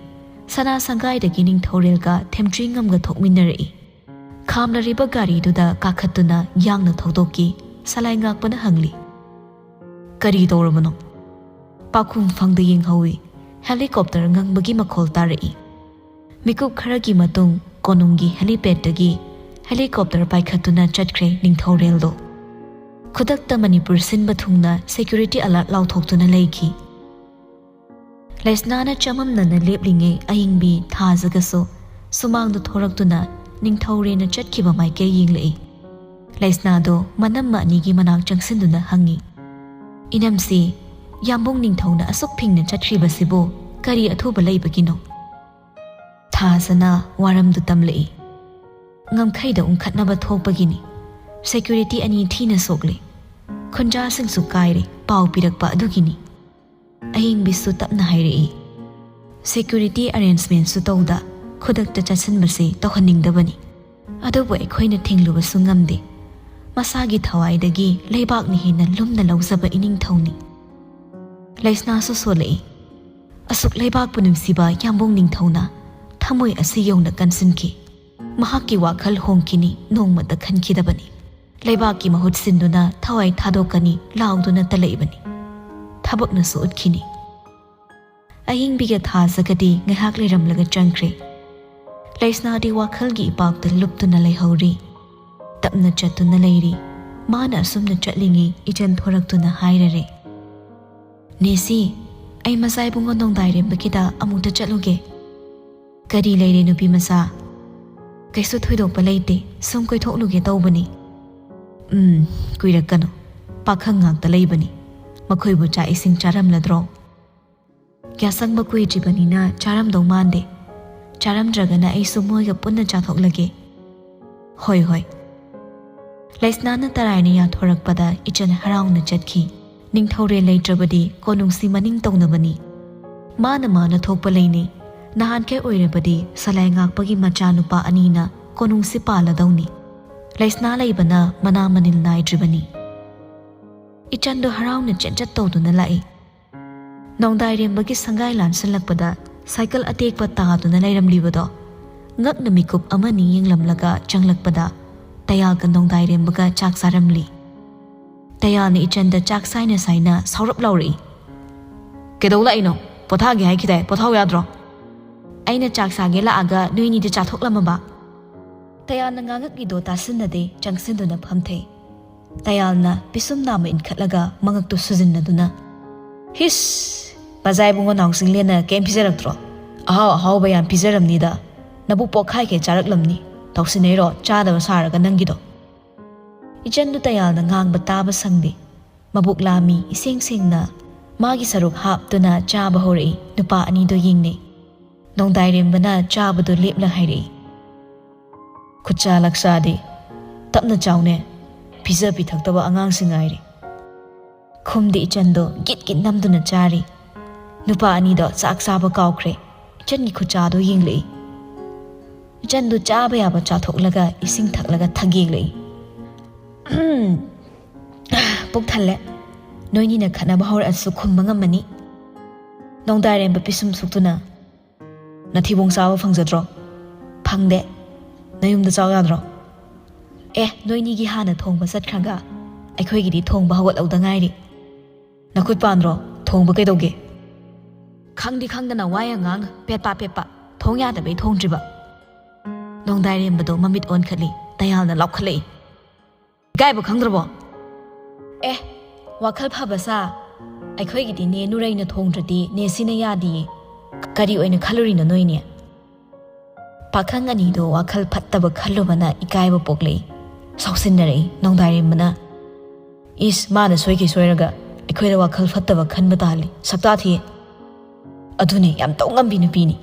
ꯁꯅꯥ ꯁꯪꯒꯥꯏꯗꯒꯤ ꯅꯤꯡꯊꯧꯔꯦꯜꯒ ꯊꯦꯝꯆ꯭ꯔꯤꯉꯝꯒ ꯊꯣꯛꯃꯤꯟꯅꯔꯛꯏ꯫ ꯈꯥꯝꯂꯔꯤꯕ ꯒꯥꯔꯤꯗꯨꯗ ꯀꯥꯈꯠꯇꯨꯅ ꯌꯥꯡꯅ ꯊꯧꯗꯣꯛꯈꯤ꯫ ꯁꯂꯥꯏ ꯉꯥꯛꯄꯅ ꯍꯪꯂꯤ, "ꯀꯔꯤ ꯇꯧꯔꯕꯅꯣ?" ꯄꯥꯈꯨꯝ ꯐꯪꯗ ꯌꯦꯡꯍꯧꯏ꯫ ꯍꯦꯂꯤꯀꯣꯞꯇꯔ ꯉꯪꯕꯒꯤ ꯃꯈꯣꯜ ꯇꯥꯔꯛꯏ꯫ ꯃꯤꯀꯨꯞ ꯈꯔꯒꯤ ꯃꯇꯨꯡ ꯀꯣꯅꯨꯡꯒꯤ ꯍꯦꯂꯤꯄꯦꯗꯇꯒꯤ ꯍꯦꯂꯤꯀꯣꯞꯇꯔ ꯄꯥꯏꯈꯠꯇꯨꯅ ꯆꯠꯈ꯭ꯔꯦ ꯅꯤꯡꯊꯧꯔꯦꯜꯗꯣ꯫ ꯈꯨꯗꯛꯇ ꯃꯅꯤꯄꯨꯔ ꯁꯤꯟꯕ ꯊꯨꯡꯅ ꯁꯦꯀ꯭ꯌꯨꯔꯤꯇꯤ ꯑꯂꯔꯠ ꯂꯥꯎꯊꯣꯛꯇꯨꯅ ꯂꯩꯈꯤ꯫ ꯂꯩꯁꯅꯥꯅ ꯆꯃꯝꯅꯅ ꯂꯦꯞꯂꯤꯉꯩ ꯑꯏꯪꯕꯤ ꯊꯥꯖꯒꯁꯨ ꯁꯨꯃꯥꯡꯗ ꯊꯣꯔꯛꯇꯨꯅ ꯅꯤꯡꯊꯧꯔꯦꯅ ꯆꯠꯈꯤꯕ ꯃꯥꯏꯀꯩ ꯌꯦꯡꯂꯛꯏ꯫ ꯂꯩꯁꯅꯥꯗꯣ ꯃꯅꯝꯃ ꯑꯅꯤꯒꯤ ꯃꯅꯥꯛ ꯆꯪꯁꯤꯟꯗꯨꯅ ꯍꯪꯉꯤ, "ꯏꯅꯝꯁꯤ, ꯌꯥꯝꯕꯨꯡ ꯅꯤꯡꯊꯧꯅ ꯑꯁꯨꯛ ꯐꯤꯡꯅ ꯆꯠꯈ꯭ꯔꯤꯕꯁꯤꯕꯨ ꯀꯔꯤ ꯑꯊꯨꯕ ꯂꯩꯕꯒꯤꯅꯣ?" ꯊꯥꯖꯅ ꯋꯥꯔꯝꯗꯨ ꯇꯝꯂꯛꯏ꯫ "ꯉꯝꯈꯩꯗ ꯎꯪꯈꯠꯅꯕ ꯊꯣꯛꯄꯒꯤꯅꯤ꯫ ꯁꯦꯀ꯭ꯌꯨꯔꯤꯇꯤ ꯑꯅꯤ ꯊꯤꯅ ꯁꯣꯛꯂꯦ꯫ ꯈꯨꯟꯖꯥꯁꯤꯡꯁꯨ ꯀꯥꯏꯔꯦ, ꯄꯥꯎ ꯄꯤꯔꯛꯄ ꯑꯗꯨꯒꯤꯅꯤ꯫" ꯑꯍꯤꯡꯕꯤꯁꯨ ꯇꯞꯅ ꯍꯥꯏꯔꯛꯏ, "ꯁꯦꯀ꯭ꯌꯨꯔꯤꯇꯤ ꯑꯦꯔꯦꯟꯖꯃꯦꯟꯁꯨ ꯇꯧꯗ ꯈꯨꯗꯛꯇ ꯆꯠꯁꯤꯟꯕꯁꯦ ꯇꯧꯍꯟꯅꯤꯡꯗꯕꯅꯤ꯫ ꯑꯗꯨꯕꯨ ꯑꯩꯈꯣꯏꯅ ꯊꯤꯡꯂꯨꯕꯁꯨ ꯉꯝꯗꯦ꯫ ꯃꯁꯥꯒꯤ ꯊꯋꯥꯏꯗꯒꯤ ꯂꯩꯕꯥꯛꯅ ꯍꯦꯟꯅ ꯂꯨꯝꯅ ꯂꯧꯖꯕ ꯏꯅꯤꯡꯊꯧꯅꯤ꯫" ꯂꯩꯁꯅꯥꯁꯨ ꯁꯣꯜꯂꯛꯏ, "ꯑꯁꯨꯛ ꯂꯩꯕꯥꯛꯄꯨ ꯅꯨꯡꯁꯤꯕ ꯌꯥꯝꯕꯨꯡ ꯅꯤꯡꯊꯧꯅ ꯊꯃꯣꯏ ꯑꯁꯤ ꯌꯧꯅ ꯀꯟꯁꯤꯟꯈꯤ꯫ ꯃꯍꯥꯛꯀꯤ ꯋꯥꯈꯜ ꯍꯣꯡꯈꯤꯅꯤ ꯅꯣꯡꯃꯇ ꯈꯟꯈꯤꯗꯕꯅꯤ꯫ ꯂꯩꯕꯥꯛꯀꯤ ꯃꯍꯨꯠ ꯁꯤꯟꯗꯨꯅ ꯊꯋꯥꯏ ꯊꯥꯗꯣꯛꯀꯅꯤ ꯂꯥꯎꯗꯨꯅ ꯇꯜꯂꯛꯏꯕꯅꯤ꯫ ꯊꯕꯛꯅꯁꯨ ꯎꯠꯈꯤꯅꯤ꯫" ꯑꯍꯤꯡꯕꯤꯒ ꯊꯥꯖꯒꯗꯤ ꯉꯥꯏꯍꯥꯛ ꯂꯩꯔꯝꯂꯒ ꯆꯪꯈ꯭ꯔꯦ꯫ ꯂꯩꯁꯅꯥꯗꯤ ꯋꯥꯈꯜꯒꯤ ꯏꯄꯥꯛꯇ ꯂꯨꯞꯇꯨꯅ ꯂꯩꯍꯧꯔꯤ꯫ ꯇꯞꯅ ꯆꯠꯇꯨꯅ ꯂꯩꯔꯤ꯫ ꯃꯥꯅ ꯑꯁꯨꯝꯅ ꯆꯠꯂꯤꯉꯩ ꯏꯆꯟ ꯊꯣꯔꯛꯇꯨꯅ ꯍꯥꯏꯔꯔꯦ, "ꯅꯦꯁꯤ, ꯑꯩ ꯃꯆꯥ ꯏꯕꯨꯡꯉꯣ ꯅꯣꯡꯗꯥꯏꯔꯦꯝꯕꯒꯤꯗ ꯑꯃꯨꯛꯇ ꯆꯠꯂꯨꯒꯦ꯫" "ꯀꯔꯤ ꯂꯩꯔꯦ ꯅꯨꯄꯤ ꯃꯆꯥ?" "ꯀꯩꯁꯨ ꯊꯣꯏꯗꯣꯛꯄ ꯂꯩꯇꯦ, ꯁꯨꯝ ꯀꯣꯏꯊꯣꯛꯂꯨꯒꯦ ꯇꯧꯕꯅꯤ꯫" "ꯎꯝ, ꯀꯨꯏꯔꯛꯀꯅꯨ꯫ ꯄꯥꯈꯪ ꯉꯥꯛꯇ ꯂꯩꯕꯅꯤ꯫ ꯃꯈꯣꯏꯕꯨ ꯆꯥꯛ ꯏꯁꯤꯡ ꯆꯥꯔꯝꯂꯗ꯭ꯔꯣ?" "ꯌꯥꯁꯪꯕ ꯀꯨꯏꯗ꯭ꯔꯤꯕꯅꯤꯅ ꯆꯥꯔꯝꯗꯧ ꯃꯥꯟꯗꯦ꯫ ꯆꯥꯔꯝꯗ꯭ꯔꯒꯅ ꯑꯩꯁꯨ ꯃꯣꯏꯒ ꯄꯨꯟꯅ ꯆꯥꯊꯣꯛꯂꯒꯦ꯫ "ꯍꯣꯏ, ꯍꯣꯏ꯫" ꯂꯩꯁꯅꯥꯅ ꯇꯔꯥꯏꯅ ꯌꯥꯊꯣꯔꯛꯄꯗ ꯏꯆꯟ ꯍꯔꯥꯎꯅ ꯆꯠꯈꯤ꯫ ꯅꯤꯡꯊꯧꯔꯦꯜ ꯂꯩꯇ꯭ꯔꯕꯗꯤ ꯀꯣꯅꯨꯡꯁꯤ ꯃꯅꯤꯡ ꯇꯧꯅꯕꯅꯤ꯫ ꯃꯥꯅ ꯃꯥꯅ ꯊꯣꯛꯄ ꯂꯩꯅꯤ꯫ ꯅꯍꯥꯟꯈꯩ ꯑꯣꯏꯔꯕꯗꯤ ꯁꯂꯥꯏ ꯉꯥꯛꯄꯒꯤ ꯃꯆꯥꯅꯨꯄꯥ ꯑꯅꯤꯅ ꯀꯣꯅꯨꯡꯁꯤ ꯄꯥꯜꯂꯗꯧꯅꯤ꯫ ꯂꯩꯁꯅꯥ ꯂꯩꯕꯅ ꯃꯅꯥ ꯃꯅꯤꯜ ꯅꯥꯏꯗ꯭ꯔꯤꯕꯅꯤ꯫ ꯏꯆꯟꯗꯣ ꯍꯔꯥꯎꯅ ꯆꯦꯟꯆꯠ ꯇꯧꯗꯨꯅ ꯂꯥꯛꯏ꯫ ꯅꯣꯡꯗꯥꯏꯔꯦꯝꯕꯒꯤ ꯁꯪꯒꯥꯏ ꯂꯥꯟꯁꯤꯜꯂꯛꯄꯗ ꯁꯥꯏꯀꯜ ꯑꯇꯦꯛꯄ ꯇꯥꯗꯨꯅ ꯂꯩꯔꯝꯂꯤꯕꯗꯣ ꯉꯛꯅ ꯃꯤꯀꯨꯞ ꯑꯃꯅꯤ ꯌꯦꯡꯂꯝꯂꯒ ꯆꯪꯂꯛꯄꯗ ꯇꯌꯥꯜꯒ ꯅꯣꯡꯗꯥꯏꯔꯦꯝꯕꯒ ꯆꯥꯛ ꯆꯥꯔꯝꯂꯤ꯫ ꯇꯌꯥꯜꯅ ꯏꯆꯟꯗ ꯆꯥꯛ ꯁꯥꯏꯅ ꯁꯥꯏꯅ ꯁꯥꯎꯔꯞ ꯂꯥꯎꯔꯛꯏ꯫ "ꯀꯩꯗꯧ ꯂꯥꯛꯏꯅꯣ? ꯄꯣꯊꯥꯒꯦ ꯍꯥꯏꯈꯤꯗꯥꯏ, ꯄꯣꯊꯥꯎ ꯌꯥꯗ꯭ꯔꯣ?" "ꯑꯩꯅ ꯆꯥꯛ ꯆꯥꯒꯦ ꯂꯥꯛꯑꯒ ꯅꯣꯏꯅꯤꯗꯤ ꯆꯥꯊꯣꯛꯂꯝꯃꯕ?" ꯇꯌꯥꯜꯅ ꯉꯥꯡꯉꯛꯂꯤꯗꯣ ꯇꯥꯁꯤꯟꯅꯗꯦ, ꯆꯪꯁꯤꯟꯗꯨꯅ ꯐꯝꯊꯩ꯫ ꯇꯌꯥꯜꯅ ꯄꯤꯁꯨꯝ ꯅꯥꯝꯃ ꯏꯟꯈꯠꯂꯒ ꯃꯉꯛꯇꯨ ꯁꯨꯖꯤꯟꯅꯗꯨꯅ, "ꯍꯤꯁ! ꯃꯖꯥ ꯏꯕꯨꯡꯉꯣ ꯅꯥꯎꯁꯤꯡꯂꯦꯟꯅ ꯀꯩꯝ ꯄꯤꯖꯔꯛꯇ꯭ꯔꯣ? ꯑꯍꯥꯎ ꯑꯍꯥꯎꯕ ꯌꯥꯝ ꯄꯤꯖꯔꯝꯅꯤꯗ꯫ ꯅꯕꯨꯛ ꯄꯣꯛꯈꯥꯏꯈꯩ ꯆꯥꯔꯛꯂꯝꯅꯤ꯫ ꯇꯧꯁꯤꯟꯅꯩꯔꯣ ꯆꯥꯗꯕ ꯁꯥꯔꯒ ꯅꯪꯒꯤꯗꯣ?" ꯏꯆꯟꯗꯨ ꯇꯌꯥꯜꯅ ꯉꯥꯡꯕ ꯇꯥꯕ ꯁꯪꯗꯦ꯫ ꯃꯕꯨꯛ ꯂꯥꯝꯃꯤ ꯏꯁꯦꯡ ꯁꯦꯡꯅ꯫ ꯃꯥꯒꯤ ꯁꯔꯨꯛ ꯍꯥꯞꯇꯨꯅ ꯆꯥꯕ ꯍꯧꯔꯛꯏ꯫ ꯅꯨꯄꯥ ꯑꯅꯤꯗꯣ ꯌꯦꯡꯅꯩ꯫ ꯅꯣꯡꯗꯥꯏꯔꯦꯝꯕꯅ ꯆꯥꯕꯗꯨ ꯂꯦꯞꯂ ꯍꯥꯏꯔꯛꯏ, "ꯈꯨꯠꯆꯥ ꯂꯛꯆꯥꯗꯤ ꯇꯞꯅ ꯆꯥꯎꯅꯦ, ꯄꯤꯖ ꯄꯤꯊꯛꯇꯕ ꯑꯉꯥꯡꯁꯤꯡ ꯉꯥꯏꯔꯦ꯫" ꯈꯨꯝꯗꯦ ꯏꯆꯟꯗꯣ ꯒꯤꯠ ꯒꯤꯠ ꯅꯝꯗꯨꯅ ꯆꯥꯔꯤ꯫ ꯅꯨꯄꯥ ꯑꯅꯤꯗꯣ ꯆꯥꯛ ꯆꯥꯕ ꯀꯥꯎꯈ꯭ꯔꯦ꯫ ꯏꯆꯟꯒꯤ ꯈꯨꯠꯆꯥꯗꯣ ꯌꯦꯡꯂꯛꯏ꯫ ꯏꯆꯟꯗꯣ ꯆꯥꯕ ꯌꯥꯕ ꯆꯥꯊꯣꯛꯂꯒ ꯏꯁꯤꯡ ꯊꯛꯂꯒ ꯊꯒꯦꯛꯂꯛꯏ꯫ "ꯎꯝ, ꯄꯨꯛ ꯊꯜꯂꯦ꯫ ꯅꯣꯏꯅꯤꯅ ꯈꯠꯅꯕ ꯍꯧꯔꯛꯑꯁꯨ ꯈꯨꯝꯕ ꯉꯝꯃꯅꯤ꯫" ꯅꯣꯡꯗꯥꯏꯔꯦꯝꯕ ꯄꯤꯁꯨꯝ ꯁꯨꯛꯇꯨꯅ, "ꯅꯊꯤꯕꯣꯡ ꯆꯥꯕ ꯐꯪꯖꯗ꯭ꯔꯣ?" "ꯐꯪꯗꯦ꯫ ꯅꯌꯨꯝꯗ ꯆꯥꯎ ꯌꯥꯗ꯭ꯔꯣ?" "ꯑꯦ, ꯅꯣꯏꯅꯤꯒꯤ ꯍꯥꯟꯅ ꯊꯣꯡꯕ ꯆꯠꯈ꯭ꯔꯒ ꯑꯩꯈꯣꯏꯒꯤꯗꯤ ꯊꯣꯡꯕ ꯍꯧꯒꯠꯍꯧꯗ ꯉꯥꯏꯔꯤ꯫" "ꯅꯈꯨꯠ ꯄꯥꯟꯗ꯭ꯔꯣ? ꯊꯣꯡꯕ ꯀꯩꯗꯧꯒꯦ?" "ꯈꯪꯗꯤ ꯈꯪꯗꯅ ꯋꯥ ꯌꯥꯝ ꯉꯥꯡ, ꯄꯦꯠꯄ ꯄꯦꯠꯄ꯫ ꯊꯣꯡ ꯌꯥꯗꯕꯩ ꯊꯣꯡꯗ꯭ꯔꯤꯕ꯫" ꯅꯣꯡꯗꯥꯏꯔꯦꯝꯕꯗꯣ ꯃꯃꯤꯠ ꯑꯣꯟꯈꯠꯂꯤ꯫ ꯇꯌꯥꯜꯅ ꯂꯥꯎꯈꯠꯂꯛꯏ, "ꯏꯀꯥꯏꯕ ꯈꯪꯗ꯭ꯔꯕꯣ?" "ꯑꯦ, ꯋꯥꯈꯜ ꯐꯕ ꯁꯥ꯫ ꯑꯩꯈꯣꯏꯒꯤꯗꯤ ꯅꯦ ꯅꯨꯔꯩꯅ ꯊꯣꯡꯗ꯭ꯔꯗꯤ ꯅꯦ ꯁꯤꯅ ꯌꯥꯗꯤꯌꯦ꯫ ꯀꯔꯤ ꯑꯣꯏꯅ ꯈꯜꯂꯨꯔꯤꯅꯣ ꯅꯣꯏꯅꯦ?" ꯄꯥꯈꯪ ꯑꯅꯤꯗꯣ ꯋꯥꯈꯜ ꯐꯠꯇꯕ ꯈꯜꯂꯨꯕꯅ ꯏꯀꯥꯏꯕ ꯄꯣꯛꯂꯛꯏ꯫ ꯁꯥꯎꯁꯤꯟꯅꯔꯛꯏ ꯅꯣꯡꯗꯥꯏꯔꯦꯝꯕꯅ꯫ "ꯏꯁ, ꯃꯥꯅ ꯁꯣꯏꯈꯤ ꯁꯣꯏꯔꯒ ꯑꯩꯈꯣꯏꯗ ꯋꯥꯈꯜ ꯐꯠꯇꯕ ꯈꯟꯕ ꯇꯥꯍꯜꯂꯤ꯫ ꯁꯛꯇꯥ ꯊꯤ꯫ ꯑꯗꯨꯅꯦ, ꯌꯥꯝ ꯇꯧ ꯉꯝꯕꯤ ꯅꯨꯄꯤꯅꯤ꯫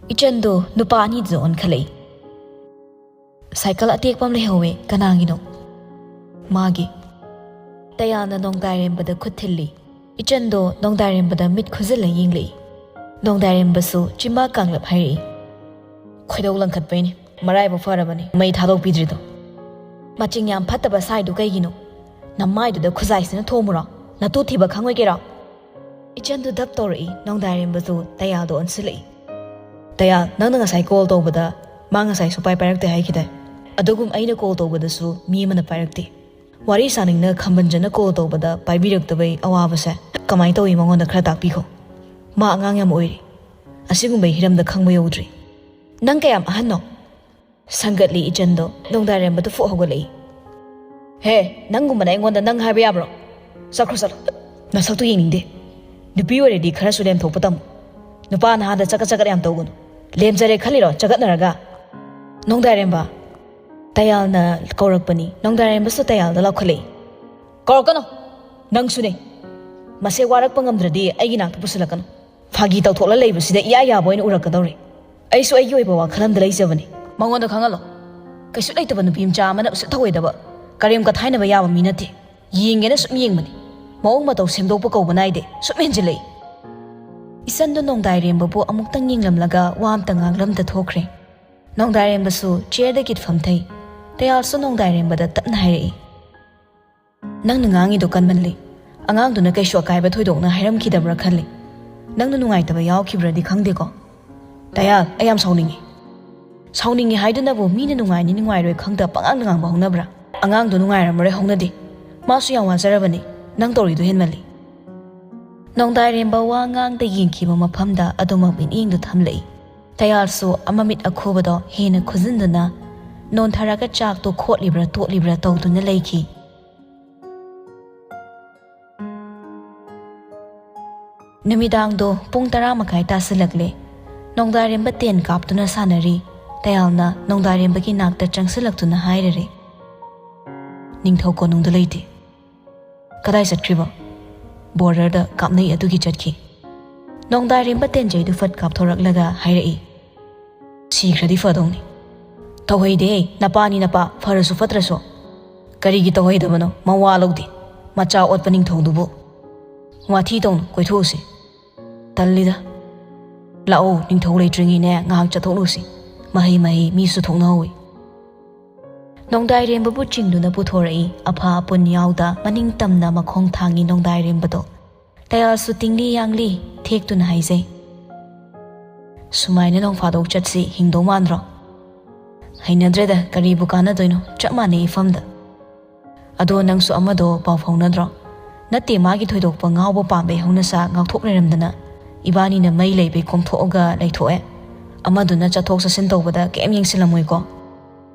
ꯏꯆꯟꯗꯣ ꯅꯨꯄꯥ ꯑꯅꯤꯗꯨꯗ ꯑꯣꯟꯈꯠꯂꯛꯏ꯫ "ꯁꯥꯏꯀꯜ ꯑꯇꯦꯛꯄ ꯑꯃ ꯂꯩꯍꯧꯋꯦ, ꯀꯅꯥꯒꯤꯅꯣ?" "ꯃꯥꯒꯤ꯫" ꯇꯌꯥꯜꯅ ꯅꯣꯡꯗꯥꯏꯔꯦꯝꯕꯗ ꯈꯨꯠ ꯊꯤꯜꯂꯤ꯫ ꯏꯆꯟꯗꯣ ꯅꯣꯡꯗꯥꯏꯔꯦꯝꯕꯗ ꯃꯤꯠ ꯈꯨꯖꯤꯜꯂ ꯌꯦꯡꯂꯛꯏ꯫ ꯅꯣꯡꯗꯥꯏꯔꯦꯝꯕꯁꯨ ꯆꯤꯝꯕꯥꯜ ꯀꯥꯡꯂꯞ ꯍꯥꯏꯔꯛꯏ꯫ "ꯈꯣꯏꯗꯧ ꯂꯪꯈꯠꯄꯩꯅꯦ, ꯃꯔꯥꯏꯕꯛ ꯐꯔꯕꯅꯤ ꯃꯩ ꯊꯥꯗꯣꯛꯄꯤꯗ꯭ꯔꯤꯗꯣ꯫ ꯃꯆꯤꯡ ꯌꯥꯝ ꯐꯠꯇꯕ ꯁꯥꯏꯗꯨ ꯀꯩꯒꯤꯅꯣ? ꯅꯃꯥꯏꯗꯨꯗ ꯈꯨꯖꯥꯏꯁꯤꯅ ꯊꯣꯝꯃꯨꯔꯣ? ꯅꯇꯨ ꯊꯤꯕ ꯈꯪꯉꯣꯏ ꯀꯩꯔꯣ?" ꯏꯆꯟꯗꯨ ꯗꯞ ꯇꯧꯔꯛꯏ, ꯅꯣꯡꯗꯥꯏꯔꯦꯝꯕꯁꯨ ꯇꯌꯥꯜꯗ ꯑꯣꯟꯁꯤꯜꯂꯛꯏ꯫ "ꯇꯌꯥꯜ, ꯅꯪꯅ ꯉꯁꯥꯏ ꯀꯣꯜ ꯇꯧꯕꯗ ꯃꯥ ꯉꯁꯥꯏ ꯁꯨꯄꯥꯏ ꯄꯥꯏꯔꯛꯇꯦ ꯍꯥꯏꯈꯤꯗꯥꯏ? ꯑꯗꯨꯒꯨꯝ ꯑꯩꯅ ꯀꯣꯜ ꯇꯧꯕꯗꯁꯨ ꯃꯤ ꯑꯃꯅ ꯄꯥꯏꯔꯛꯇꯦ꯫ ꯋꯥꯔꯤ ꯁꯥꯅꯤꯡꯅ ꯈꯝꯕꯟꯖꯅ ꯀꯣꯜ ꯇꯧꯕꯗ ꯄꯥꯏꯕꯤꯔꯛꯇꯕꯩ ꯑꯋꯥꯕꯁꯦ ꯀꯃꯥꯏꯅ ꯇꯧꯏ ꯃꯉꯣꯟꯗ ꯈꯔ ꯇꯥꯛꯄꯤꯈꯣ꯫ ꯃꯥ ꯑꯉꯥꯡ ꯌꯥꯝ ꯑꯣꯏꯔꯤ꯫ ꯑꯁꯤꯒꯨꯝꯕꯩ ꯍꯤꯔꯝꯗ ꯈꯪꯕ ꯌꯧꯗ꯭ꯔꯤ꯫ ꯅꯪ ꯀꯌꯥꯝ ꯑꯍꯟꯅꯣ?" ꯁꯪꯒꯠꯂꯤ ꯏꯆꯟꯗꯣ, ꯅꯣꯡꯗꯥꯏꯔꯦꯝꯕꯗꯨ ꯐꯨꯛ ꯍꯧꯒꯠꯂꯛꯏ꯫ "ꯍꯦ, ꯅꯪꯒꯨꯝꯕꯅ ꯑꯩꯉꯣꯟꯗ ꯅꯪ ꯍꯥꯏꯕ ꯌꯥꯕ꯭ꯔꯣ? ꯆꯠꯈ꯭ꯔꯣ, ꯆꯠꯂꯣ꯫ ꯅꯁꯛꯇꯨ ꯌꯦꯡꯅꯤꯡꯗꯦ꯫ ꯅꯨꯄꯤ ꯑꯣꯏꯔꯗꯤ ꯈꯔꯁꯨ ꯂꯦꯝꯊꯣꯛꯄ ꯇꯝꯃꯨ꯫ ꯅꯨꯄꯥ ꯅꯍꯥꯗ ꯆꯀꯠ ꯆꯀꯠ ꯌꯥꯝ ꯇꯧꯒꯅꯨ꯫ ꯂꯦꯝꯖꯔꯦ ꯈꯜꯂꯤꯔꯣ ꯆꯒꯠꯅꯔꯒ?" "ꯅꯣꯡꯗꯥꯏꯔꯦꯝꯕ!" ꯇꯌꯥꯜꯅ ꯀꯧꯔꯛꯄꯅꯤ꯫ ꯅꯣꯡꯗꯥꯏꯔꯦꯝꯕꯁꯨ ꯇꯌꯥꯜꯗ ꯂꯥꯎꯈꯠꯂꯛꯏ꯫ "ꯀꯧꯔꯛꯀꯅꯨ! ꯅꯪꯁꯨꯅꯦ꯫ ꯃꯁꯦ ꯋꯥꯔꯛꯄ ꯉꯝꯗ꯭ꯔꯗꯤ ꯑꯩꯒꯤ ꯅꯥꯛꯇ ꯄꯨꯁꯤꯜꯂꯛꯀꯅꯨ꯫ ꯐꯥꯒꯤ ꯇꯧꯊꯣꯛꯂ ꯂꯩꯕꯁꯤꯗ ꯏꯌꯥ ꯌꯥꯕ ꯑꯣꯏꯅ ꯎꯔꯛꯀꯗꯧꯔꯦ꯫ ꯑꯩꯁꯨ ꯑꯩꯒꯤ ꯑꯣꯏꯕ ꯋꯥꯈꯜ ꯑꯃꯗ ꯂꯩꯖꯕꯅꯤ꯫ ꯃꯉꯣꯟꯗ ꯈꯪꯍꯜꯂꯣ꯫ ꯀꯩꯁꯨ ꯂꯩꯇꯕ ꯅꯨꯄꯤ ꯃꯆꯥ ꯑꯃꯅ ꯎꯁꯤꯠ ꯊꯑꯣꯏꯗꯕ, ꯀꯔꯦꯝ ꯀꯊꯥꯏꯅꯕ ꯌꯥꯕ ꯃꯤ ꯅꯠꯇꯦ꯫ ꯌꯦꯡꯒꯦꯅ ꯁꯨꯝ ꯌꯦꯡꯕꯅꯤ꯫ ꯃꯑꯣꯡ ꯃꯇꯧ ꯁꯦꯝꯗꯣꯛꯄ ꯀꯧꯕ ꯅꯥꯏꯗꯦ꯫ ꯁꯨꯝ ꯍꯦꯟꯖꯤꯜꯂꯛꯏ꯫" ꯏꯆꯟꯗꯣ ꯅꯣꯡꯗꯥꯏꯔꯦꯝꯕꯕꯨ ꯑꯃꯨꯛꯇꯪ ꯌꯦꯡꯂꯝꯂꯒ ꯋꯥ ꯑꯝꯇ ꯉꯥꯡꯂꯝꯗ ꯊꯣꯛꯈ꯭ꯔꯦ꯫ ꯅꯣꯡꯗꯥꯏꯔꯦꯝꯕꯁꯨ ꯆꯤꯌꯔꯗꯒꯤ ꯐꯝꯊꯩ꯫ ꯇꯌꯥꯜꯁꯨ ꯅꯣꯡꯗꯥꯏꯔꯦꯝꯕꯗ ꯇꯞꯅ ꯍꯥꯏꯔꯛꯏ꯫ "ꯅꯪꯅ ꯉꯥꯡꯉꯤꯗꯣ ꯀꯟꯃꯜꯂꯤ꯫ ꯑꯉꯥꯡꯗꯨꯅ ꯀꯩꯁꯨ ꯑꯀꯥꯏꯕ ꯊꯣꯏꯗꯣꯛꯅ ꯍꯥꯏꯔꯝꯈꯤꯗꯕ꯭ꯔꯥ ꯈꯜꯂꯤ꯫ ꯅꯪꯅ ꯅꯨꯡꯉꯥꯏꯇꯕ ꯌꯥꯎꯈꯤꯕ꯭ꯔꯗꯤ ꯈꯪꯗꯦꯀꯣ꯫ ꯇꯌꯥꯜ, ꯑꯩ ꯌꯥꯝ ꯁꯥꯎꯅꯤꯡꯉꯤ꯫" "ꯁꯥꯎꯅꯤꯡꯉꯤ ꯍꯥꯏꯗꯨꯅꯕꯨ ꯃꯤꯅ ꯅꯨꯡꯉꯥꯏꯅꯤ ꯅꯨꯡꯉꯥꯏꯔꯣꯏ ꯈꯪꯗ ꯄꯉꯥꯡꯗ ꯉꯥꯡꯕ ꯍꯧꯅꯕ꯭ꯔꯥ? ꯑꯉꯥꯡꯗꯣ ꯅꯨꯡꯉꯥꯏꯔꯝꯃꯔꯣꯏ, ꯍꯧꯅꯗꯦ꯫ ꯃꯥꯁꯨ ꯌꯥꯝ ꯋꯥꯖꯔꯕꯅꯤ꯫ ꯅꯪ ꯇꯧꯔꯤꯗꯣ ꯍꯦꯟꯃꯜꯂꯤ꯫" ꯅꯣꯡꯗꯥꯏꯔꯦꯝꯕ ꯋꯥ ꯉꯥꯡꯗ ꯌꯦꯡꯈꯤꯕ ꯃꯐꯝꯗ ꯑꯗꯨꯃꯛ ꯃꯤꯠꯌꯦꯡꯗꯨ ꯊꯝꯂꯛꯏ꯫ ꯇꯌꯥꯜꯁꯨ ꯑꯃꯃꯤꯠ ꯑꯈꯨꯕꯗꯣ ꯍꯦꯟꯅ ꯈꯨꯖꯤꯟꯗꯨꯅ ꯅꯣꯟꯊꯔꯒ ꯆꯥꯛꯇꯣ ꯈꯣꯠꯂꯤꯕ꯭ꯔꯥ ꯇꯣꯠꯂꯤꯕ꯭ꯔꯥ ꯇꯧꯗꯨꯅ ꯂꯩꯈꯤ꯫ ꯅꯨꯃꯤꯗꯥꯡꯗꯣ ꯄꯨꯡ ꯇꯔꯥ ꯃꯈꯥꯏ ꯇꯥꯁꯤꯜꯂꯛꯂꯦ꯫ ꯅꯣꯡꯗꯥꯏꯔꯦꯝꯕ ꯇꯦꯟ ꯀꯥꯞꯇꯨꯅ ꯁꯥꯟꯅꯔꯤ꯫ ꯇꯌꯥꯜꯅ ꯅꯣꯡꯗꯥꯏꯔꯦꯝꯕꯒꯤ ꯅꯥꯛꯇ ꯆꯪꯁꯤꯜꯂꯛꯇꯨꯅ ꯍꯥꯏꯔꯔꯦ꯫ "ꯅꯤꯡꯊꯧ ꯀꯣꯅꯨꯡꯗ ꯂꯩꯇꯦ꯫" "ꯀꯗꯥꯏ ꯆꯠꯈ꯭ꯔꯤꯕ?" "ꯕꯣꯔꯗꯔꯗ ꯀꯥꯞꯅꯩ ꯑꯗꯨꯒꯤ ꯆꯠꯈꯤ꯫" ꯅꯣꯡꯗꯥꯏꯔꯦꯝꯕ ꯇꯦꯟꯖꯩꯗꯨ ꯐꯠ ꯀꯥꯞꯊꯣꯔꯛꯂꯒ ꯍꯥꯏꯔꯛꯏ꯫ ꯁꯤꯈ꯭ꯔꯗꯤ ꯐꯗꯧꯅꯤ꯫ ꯇꯧꯍꯩꯗꯦ, ꯅꯄꯥꯅꯤ ꯅꯄꯥ, ꯐꯔꯁꯨ ꯐꯠꯇ꯭ꯔꯁꯨ꯫ ꯀꯔꯤꯒꯤ ꯇꯧꯍꯩꯗꯕꯅꯣ? ꯃꯋꯥ ꯂꯧꯗꯦ꯫ ꯃꯆꯥ ꯑꯣꯠꯄ ꯅꯤꯡꯊꯧꯗꯨꯕꯨ꯫ ꯋꯥꯊꯤ ꯇꯧꯅꯨ, ꯀꯣꯏꯊꯣꯛꯎꯁꯤ꯫ ꯇꯜꯂꯤꯗ꯫ ꯂꯥꯛꯑꯣ, ꯅꯤꯡꯊꯧ ꯂꯩꯇ꯭ꯔꯤꯉꯩꯅꯦ, ꯉꯥꯏꯍꯥꯛ ꯆꯠꯊꯣꯛꯂꯨꯁꯤ꯫ ꯃꯍꯩ ꯃꯍꯩ ꯃꯤꯁꯨ ꯊꯣꯛꯅꯍꯧꯋꯤ꯫ ꯅꯣꯡꯗꯥꯏꯔꯦꯝꯕꯕꯨ ꯆꯤꯡꯗꯨꯅ ꯄꯨꯊꯣꯔꯛꯏ꯫ ꯑꯐ ꯑꯄꯨꯟ ꯌꯥꯎꯗ ꯃꯅꯤꯡ ꯇꯝꯅ ꯃꯈꯣꯡ ꯊꯥꯡꯉꯤ ꯅꯣꯡꯗꯥꯏꯔꯦꯝꯕꯗꯣ꯫ ꯇꯌꯥꯜꯁꯨ ꯇꯤꯡꯂꯤ ꯌꯥꯡꯂꯤ ꯊꯦꯛꯇꯨꯅ ꯍꯥꯏꯖꯩ꯫ ꯁꯨꯃꯥꯏꯅ ꯅꯣꯡ ꯐꯥꯗꯣꯛ ꯆꯠꯁꯤ ꯍꯤꯡꯗꯧ ꯃꯥꯟꯗ꯭ꯔꯣ? ꯍꯩꯅꯗ꯭ꯔꯦꯗ, ꯀꯔꯤꯕꯨ ꯀꯥꯟꯅꯗꯣꯏꯅꯣ? ꯆꯞ ꯃꯥꯟꯅꯩ ꯏꯐꯝꯗ꯫ ꯑꯗꯣ ꯅꯪꯁꯨ ꯑꯃꯗꯣ ꯄꯥꯎ ꯐꯥꯎꯅꯗ꯭ꯔꯣ? ꯅꯠꯇꯦ, ꯃꯥꯒꯤ ꯊꯣꯏꯗꯣꯛꯄ ꯉꯥꯎꯕ ꯄꯥꯝꯕꯩ ꯍꯧꯅꯁꯥ ꯉꯥꯎꯊꯣꯛ ꯂꯩꯔꯝꯗꯅ ꯏꯕꯥꯅꯤꯅ ꯃꯩ ꯂꯩꯕꯩ ꯀꯣꯝꯊꯣꯛꯑꯒ ꯂꯩꯊꯣꯛꯑꯦ꯫ ꯑꯃꯗꯨꯅ ꯆꯠꯊꯣꯛ ꯆꯠꯁꯤꯟ ꯇꯧꯕꯗ ꯀꯩꯝ ꯌꯦꯡꯁꯤꯜꯂꯝꯃꯣꯏꯀꯣ꯫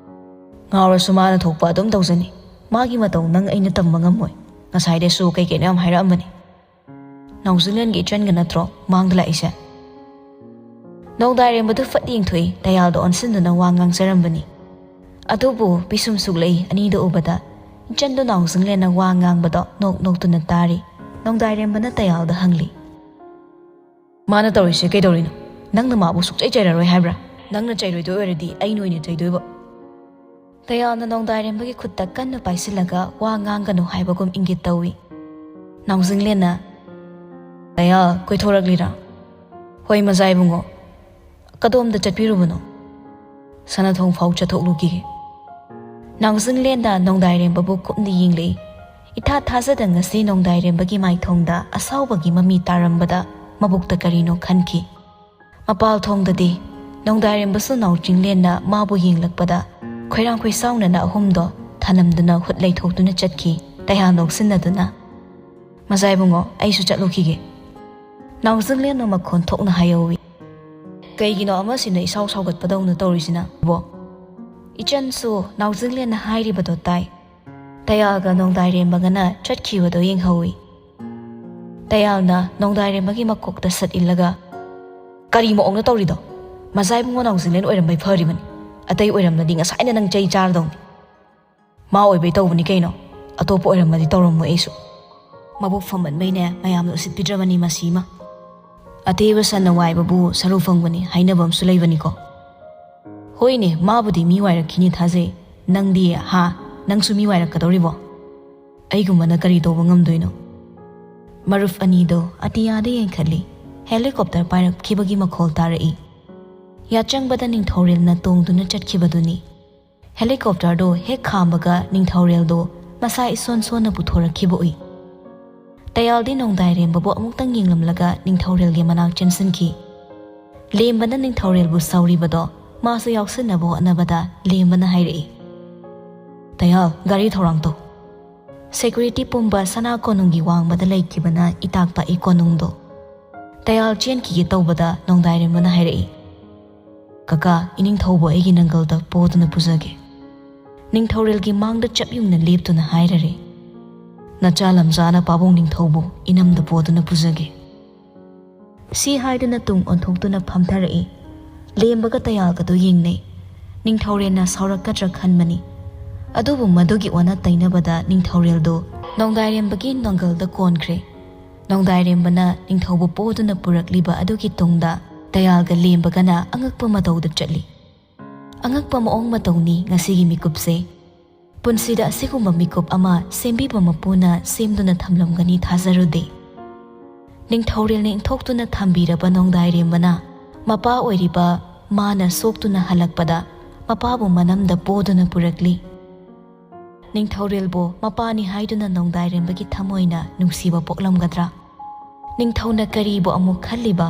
ꯉꯥꯎꯔꯁꯨ ꯃꯥꯅ ꯊꯣꯛꯄ ꯑꯗꯨꯝ ꯇꯧꯖꯅꯤ꯫ ꯃꯥꯒꯤ ꯃꯇꯧ ꯅꯪ ꯑꯩꯅ ꯇꯝꯕ ꯉꯝꯃꯣꯏ꯫ ꯉꯁꯥꯏꯗꯁꯨ ꯀꯩ ꯀꯩꯅꯣ ꯌꯥꯝ ꯍꯥꯏꯔꯛꯑꯝꯕꯅꯤ꯫ ꯅꯥꯎꯖꯤꯡꯂꯦꯟꯒꯤ ꯏꯆꯟꯒ ꯅꯠꯇ꯭ꯔꯣ ꯃꯥꯡꯗ ꯂꯥꯛꯏꯁꯦ? ꯅꯣꯡꯗꯥꯏꯔꯦꯝꯕꯗꯨ ꯐꯠ ꯌꯦꯡꯊꯣꯛꯏ, ꯇꯌꯥꯜꯗ ꯑꯣꯟꯁꯤꯟꯗꯨꯅ ꯋꯥ ꯉꯥꯡꯖꯔꯝꯕꯅꯤ꯫ ꯑꯗꯨꯕꯨ ꯄꯤꯁꯨꯝ ꯁꯨꯛꯂꯩ ꯑꯅꯤꯗ ꯎꯕꯗ ꯏꯆꯟꯗꯨ ꯅꯥꯎꯖꯤꯡꯂꯦꯟꯅ ꯋꯥ ꯉꯥꯡꯕꯗꯣ ꯅꯣꯛ ꯅꯣꯛꯇꯨꯅ ꯇꯥꯔꯤ꯫ ꯅꯣꯡꯗꯥꯏꯔꯦꯝꯕꯅ ꯇꯌꯥꯜꯗ ꯍꯪꯂꯤ꯫ "ꯃꯥꯅ ꯇꯧꯔꯤꯁꯦ ꯀꯩꯗꯧꯔꯤꯅꯣ? ꯅꯪꯅ ꯃꯥꯕꯨ ꯁꯨꯛꯆꯩ ꯆꯩꯔꯔꯣꯏ ꯍꯥꯏꯕ꯭ꯔꯥ? ꯅꯪꯅ ꯆꯩꯔꯣꯏꯗꯣꯏ ꯑꯣꯏꯔꯗꯤ ꯑꯩꯅ ꯑꯣꯏꯅ ꯆꯩꯗꯣꯏꯕ꯫" ꯇꯌꯥꯜꯅ ꯅꯣꯡꯗꯥꯏꯔꯦꯝꯕꯒꯤ ꯈꯨꯠꯇ ꯀꯟꯅ ꯄꯥꯏꯁꯤꯜꯂꯒ ꯋꯥ ꯉꯥꯡꯒꯅꯨ ꯍꯥꯏꯕꯒꯨꯝ ꯏꯪꯒꯤꯠ ꯇꯧꯏ꯫ ꯅꯥꯎꯖꯤꯡꯂꯦꯟꯅ, "ꯇꯌꯥꯜ, ꯀꯣꯏꯊꯣꯔꯛꯂꯤꯔꯥ?" "ꯍꯣꯏ, ꯃꯖꯥ ꯏꯕꯨꯡꯉꯣ꯫ ꯀꯗꯣꯝꯗ ꯆꯠꯄꯤꯔꯨꯕꯅꯣ?" "ꯁꯅꯥꯊꯣꯡ ꯐꯥꯎ ꯆꯠꯊꯣꯛꯂꯨꯈꯤꯒꯦ꯫" ꯅꯥꯎꯖꯤꯡꯂꯦꯟꯅ ꯅꯣꯡꯗꯥꯏꯔꯦꯝꯕꯕꯨ ꯀꯨꯞꯅ ꯌꯦꯡꯂꯛꯏ꯫ ꯏꯊꯥ ꯊꯥꯖꯗ ꯉꯁꯤ ꯅꯣꯡꯗꯥꯏꯔꯦꯝꯕꯒꯤ ꯃꯥꯏꯊꯣꯡꯗ ꯑꯁꯥꯎꯕꯒꯤ ꯃꯃꯤ ꯇꯥꯔꯝꯕꯗ ꯃꯕꯨꯛꯇ ꯀꯔꯤꯅꯣ ꯈꯟꯈꯤ꯫ ꯃꯄꯥꯜ ꯊꯣꯡꯗꯗꯤ ꯅꯣꯡꯗꯥꯏꯔꯦꯝꯕꯁꯨ ꯅꯥꯎꯖꯤꯡꯂꯦꯟꯅ ꯃꯥꯕꯨ ꯌꯦꯡꯂꯛꯄꯗ ꯈꯣꯏꯔꯥꯡ ꯈꯣꯏꯁꯥꯎꯅꯅ ꯑꯍꯨꯝꯗꯣ ꯊꯅꯝꯗꯨꯅ ꯍꯨꯠ ꯂꯩꯊꯣꯛꯇꯨꯅ ꯆꯠꯈꯤ꯫ ꯇꯌꯥꯜ ꯅꯣꯛꯁꯤꯟꯅꯗꯨꯅ, "ꯃꯖꯥ ꯏꯕꯨꯡꯉꯣ, ꯑꯩꯁꯨ ꯆꯠꯂꯨꯈꯤꯒꯦ꯫" ꯅꯥꯎꯖꯤꯡꯂꯦꯟꯅ ꯃꯈꯣꯟ ꯊꯣꯛꯅ ꯍꯥꯏꯍꯧꯏ꯫ "ꯀꯩꯒꯤꯅꯣ ꯑꯃꯁꯤꯅ ꯏꯁꯥꯎ ꯁꯥꯎꯒꯠꯄꯗꯧꯅ ꯇꯧꯔꯤꯁꯤꯅ ꯕꯣ?" ꯏꯆꯟꯁꯨ ꯅꯥꯎꯖꯤꯡꯂꯦꯟꯅ ꯍꯥꯏꯔꯤꯕꯗꯣ ꯇꯥꯏ꯫ ꯇꯌꯥꯜꯒ ꯅꯣꯡꯗꯥꯏꯔꯦꯝꯕꯒꯅ ꯆꯠꯈꯤꯕꯗꯣ ꯌꯦꯡꯍꯧꯏ꯫ ꯇꯌꯥꯜꯅ ꯅꯣꯡꯗꯥꯏꯔꯦꯝꯕꯒꯤ ꯃꯀꯣꯛꯇ ꯁꯠ ꯏꯜꯂꯒ, "ꯀꯔꯤ ꯃꯑꯣꯡꯅꯣ ꯇꯧꯔꯤꯗꯣ? ꯃꯖꯥ ꯏꯕꯨꯡꯉꯣ ꯅꯥꯎꯖꯤꯡꯂꯦꯟ ꯑꯣꯏꯔꯝꯕꯩ ꯐꯔꯤꯕꯅꯤ꯫ ꯑꯇꯩ ꯑꯣꯏꯔꯝꯂꯗꯤ ꯉꯁꯥꯏꯅ ꯅꯪ ꯆꯩ ꯆꯥꯔꯗꯧꯅꯤ꯫ ꯃꯥ ꯑꯣꯏꯕꯩ ꯇꯧꯕꯅꯤ ꯀꯩꯅꯣ꯫ ꯑꯇꯣꯞꯄ ꯑꯣꯏꯔꯝꯃꯗꯤ ꯇꯧꯔꯝꯃꯣꯏ ꯑꯩꯁꯨ꯫ ꯃꯕꯨꯛ ꯐꯝꯃꯟꯕꯩꯅꯦ ꯃꯌꯥꯝꯅ ꯎꯁꯤꯠꯄꯤꯗ꯭ꯔꯕꯅꯤ ꯃꯁꯤꯃ꯫ ꯑꯇꯦꯕ ꯁꯟꯅ ꯋꯥꯏꯕꯕꯨ ꯁꯔꯨ ꯐꯪꯕꯅꯤ ꯍꯥꯏꯅꯕ ꯑꯃꯁꯨ ꯂꯩꯕꯅꯤꯀꯣ꯫" ꯍꯣꯏꯅꯦ, ꯃꯥꯕꯨꯗꯤ ꯃꯤ ꯋꯥꯏꯔꯛꯈꯤꯅꯤ ꯊꯥꯖꯩ꯫ ꯅꯪꯗꯤ, ꯍꯥ? ꯅꯪꯁꯨ ꯃꯤ ꯋꯥꯏꯔꯛꯀꯗꯧꯔꯤꯕꯣ? ꯑꯩꯒꯨꯝꯕꯅ ꯀꯔꯤ ꯇꯧꯕ ꯉꯝꯗꯣꯏꯅꯣ? ꯃꯔꯨꯞ ꯑꯅꯤꯗꯣ ꯑꯇꯤꯌꯥꯗ ꯌꯦꯡꯈꯠꯂꯤ꯫ ꯍꯦꯂꯤꯀꯣꯞꯇꯔ ꯄꯥꯏꯔꯛꯈꯤꯕꯒꯤ ꯃꯈꯣꯜ ꯇꯥꯔꯛꯏ꯫ ꯌꯥꯆꯪꯕꯗ ꯅꯤꯡꯊꯧꯔꯦꯜꯅ ꯇꯣꯡꯗꯨꯅ ꯆꯠꯈꯤꯕꯗꯨꯅꯤ꯫ ꯍꯦꯂꯤꯀꯣꯞꯇꯔꯗꯣ ꯍꯦꯛ ꯈꯥꯝꯕꯒ ꯅꯤꯡꯊꯧꯔꯦꯜꯗꯣ ꯃꯁꯥ ꯏꯁꯣꯟ ꯁꯣꯟꯅ ꯄꯨꯊꯣꯔꯛꯈꯤꯕ ꯎꯏ꯫ ꯇꯌꯥꯜꯗꯤ ꯅꯣꯡꯗꯥꯏꯔꯦꯝꯕꯕꯨ ꯑꯃꯨꯛꯇꯪ ꯌꯦꯡꯂꯝꯂꯒ ꯅꯤꯡꯊꯧꯔꯦꯜꯒꯤ ꯃꯅꯥꯛ ꯆꯦꯟꯁꯤꯟꯈꯤ꯫ ꯂꯦꯝꯕꯅ ꯅꯤꯡꯊꯧꯔꯦꯜꯕꯨ ꯁꯥꯎꯔꯤꯕꯗꯣ ꯃꯥꯁꯨ ꯌꯥꯎꯁꯤꯟꯅꯕ ꯍꯣꯠꯅꯕꯗ ꯂꯦꯝꯕꯅ ꯍꯥꯏꯔꯛꯏ, "ꯇꯌꯥꯜ, ꯒꯥꯔꯤ ꯊꯧꯔꯥꯡ ꯇꯧ꯫" ꯁꯦꯀ꯭ꯌꯨꯔꯤꯇꯤ ꯄꯨꯝꯕ ꯁꯅꯥ ꯀꯣꯅꯨꯡꯒꯤ ꯋꯥꯡꯃꯗ ꯂꯩꯈꯤꯕꯅ ꯏꯇꯥꯛ ꯇꯥꯛꯏ ꯀꯣꯅꯨꯡꯗꯣ꯫ ꯇꯌꯥꯜ ꯆꯦꯟꯈꯤꯒꯦ ꯇꯧꯕꯗ ꯅꯣꯡꯗꯥꯏꯔꯦꯝꯕꯅ ꯍꯥꯏꯔꯛꯏ, "ꯀꯀꯥ, ꯏꯅꯤꯡꯊꯧꯕꯨ ꯑꯩꯒꯤ ꯅꯪꯒꯜꯗ ꯄꯣꯗꯨꯅ ꯄꯨꯖꯒꯦ꯫" ꯅꯤꯡꯊꯧꯔꯦꯜꯒꯤ ꯃꯥꯡꯗ ꯆꯞ ꯌꯨꯡꯅ ꯂꯦꯞꯇꯨꯅ ꯍꯥꯏꯔꯔꯦ, "ꯅꯆꯥ ꯂꯝꯖꯥꯅ ꯄꯥꯕꯨꯡ ꯅꯤꯡꯊꯧꯕꯨ ꯏꯅꯝꯗ ꯄꯣꯗꯨꯅ ꯄꯨꯖꯒꯦ꯫" ꯁꯤ ꯍꯥꯏꯗꯨꯅ ꯇꯨꯡ ꯑꯣꯟꯊꯣꯛꯇꯨꯅ ꯐꯝꯊꯔꯛꯏ꯫ ꯂꯦꯝꯕꯒ ꯇꯌꯥꯜꯒꯗꯨ ꯌꯦꯡꯅꯩ꯫ ꯅꯤꯡꯊꯧꯔꯦꯜꯅ ꯁꯥꯎꯔꯛꯀꯗ꯭ꯔꯥ ꯈꯟꯕꯅꯤ꯫ ꯑꯗꯨꯕꯨ ꯃꯗꯨꯒꯤ ꯑꯣꯟꯅ ꯇꯩꯅꯕꯗ ꯅꯤꯡꯊꯧꯔꯦꯜꯗꯨ ꯅꯣꯡꯗꯥꯏꯔꯦꯝꯕꯒꯤ ꯅꯪꯒꯜꯗ ꯀꯣꯟꯈ꯭ꯔꯦ꯫ ꯅꯣꯡꯗꯥꯏꯔꯦꯝꯕꯅ ꯅꯤꯡꯊꯧꯕꯨ ꯄꯣꯗꯨꯅ ꯄꯨꯔꯛꯂꯤꯕ ꯑꯗꯨꯒꯤ ꯇꯨꯡꯗ ꯇꯌꯥꯜꯒ ꯂꯦꯝꯕꯒꯅ ꯑꯉꯛꯄ ꯃꯇꯧꯗ ꯆꯠꯂꯤ꯫ ꯑꯉꯛꯄ ꯃꯑꯣꯡ ꯃꯇꯧꯅꯤ ꯉꯁꯤꯒꯤ ꯃꯤꯀꯨꯞꯁꯦ꯫ ꯄꯨꯟꯁꯤꯗ ꯑꯁꯤꯒꯨꯝꯕ ꯃꯤꯀꯨꯞ ꯑꯃ ꯁꯦꯝꯕꯤꯕ ꯃꯄꯨꯅ ꯁꯦꯝꯗꯨꯅ ꯊꯝꯂꯝꯒꯅꯤ ꯊꯥꯖꯔꯨꯗꯦ꯫ ꯅꯤꯡꯊꯧꯔꯦꯜꯅ ꯏꯟꯊꯣꯛꯇꯨꯅ ꯊꯝꯕꯤꯔꯕ ꯅꯣꯡꯗꯥꯏꯔꯦꯝꯕꯅ ꯃꯄꯥ ꯑꯣꯏꯔꯤꯕ ꯃꯥꯅ ꯁꯣꯛꯇꯨꯅ ꯍꯜꯂꯛꯄꯗ ꯃꯄꯥꯕꯨ ꯃꯅꯝꯗ ꯄꯣꯗꯨꯅ ꯄꯨꯔꯛꯂꯤ꯫ ꯅꯤꯡꯊꯧꯔꯦꯜꯕꯨ ꯃꯄꯥꯅꯤ ꯍꯥꯏꯗꯨꯅ ꯅꯣꯡꯗꯥꯏꯔꯦꯝꯕꯒꯤ ꯊꯃꯣꯏꯅ ꯅꯨꯡꯁꯤꯕ ꯄꯣꯛꯂꯝꯒꯗ꯭ꯔꯥ? ꯅꯤꯡꯊꯧꯅ ꯀꯔꯤꯕꯨ ꯑꯃꯨꯛ ꯈꯜꯂꯤꯕ?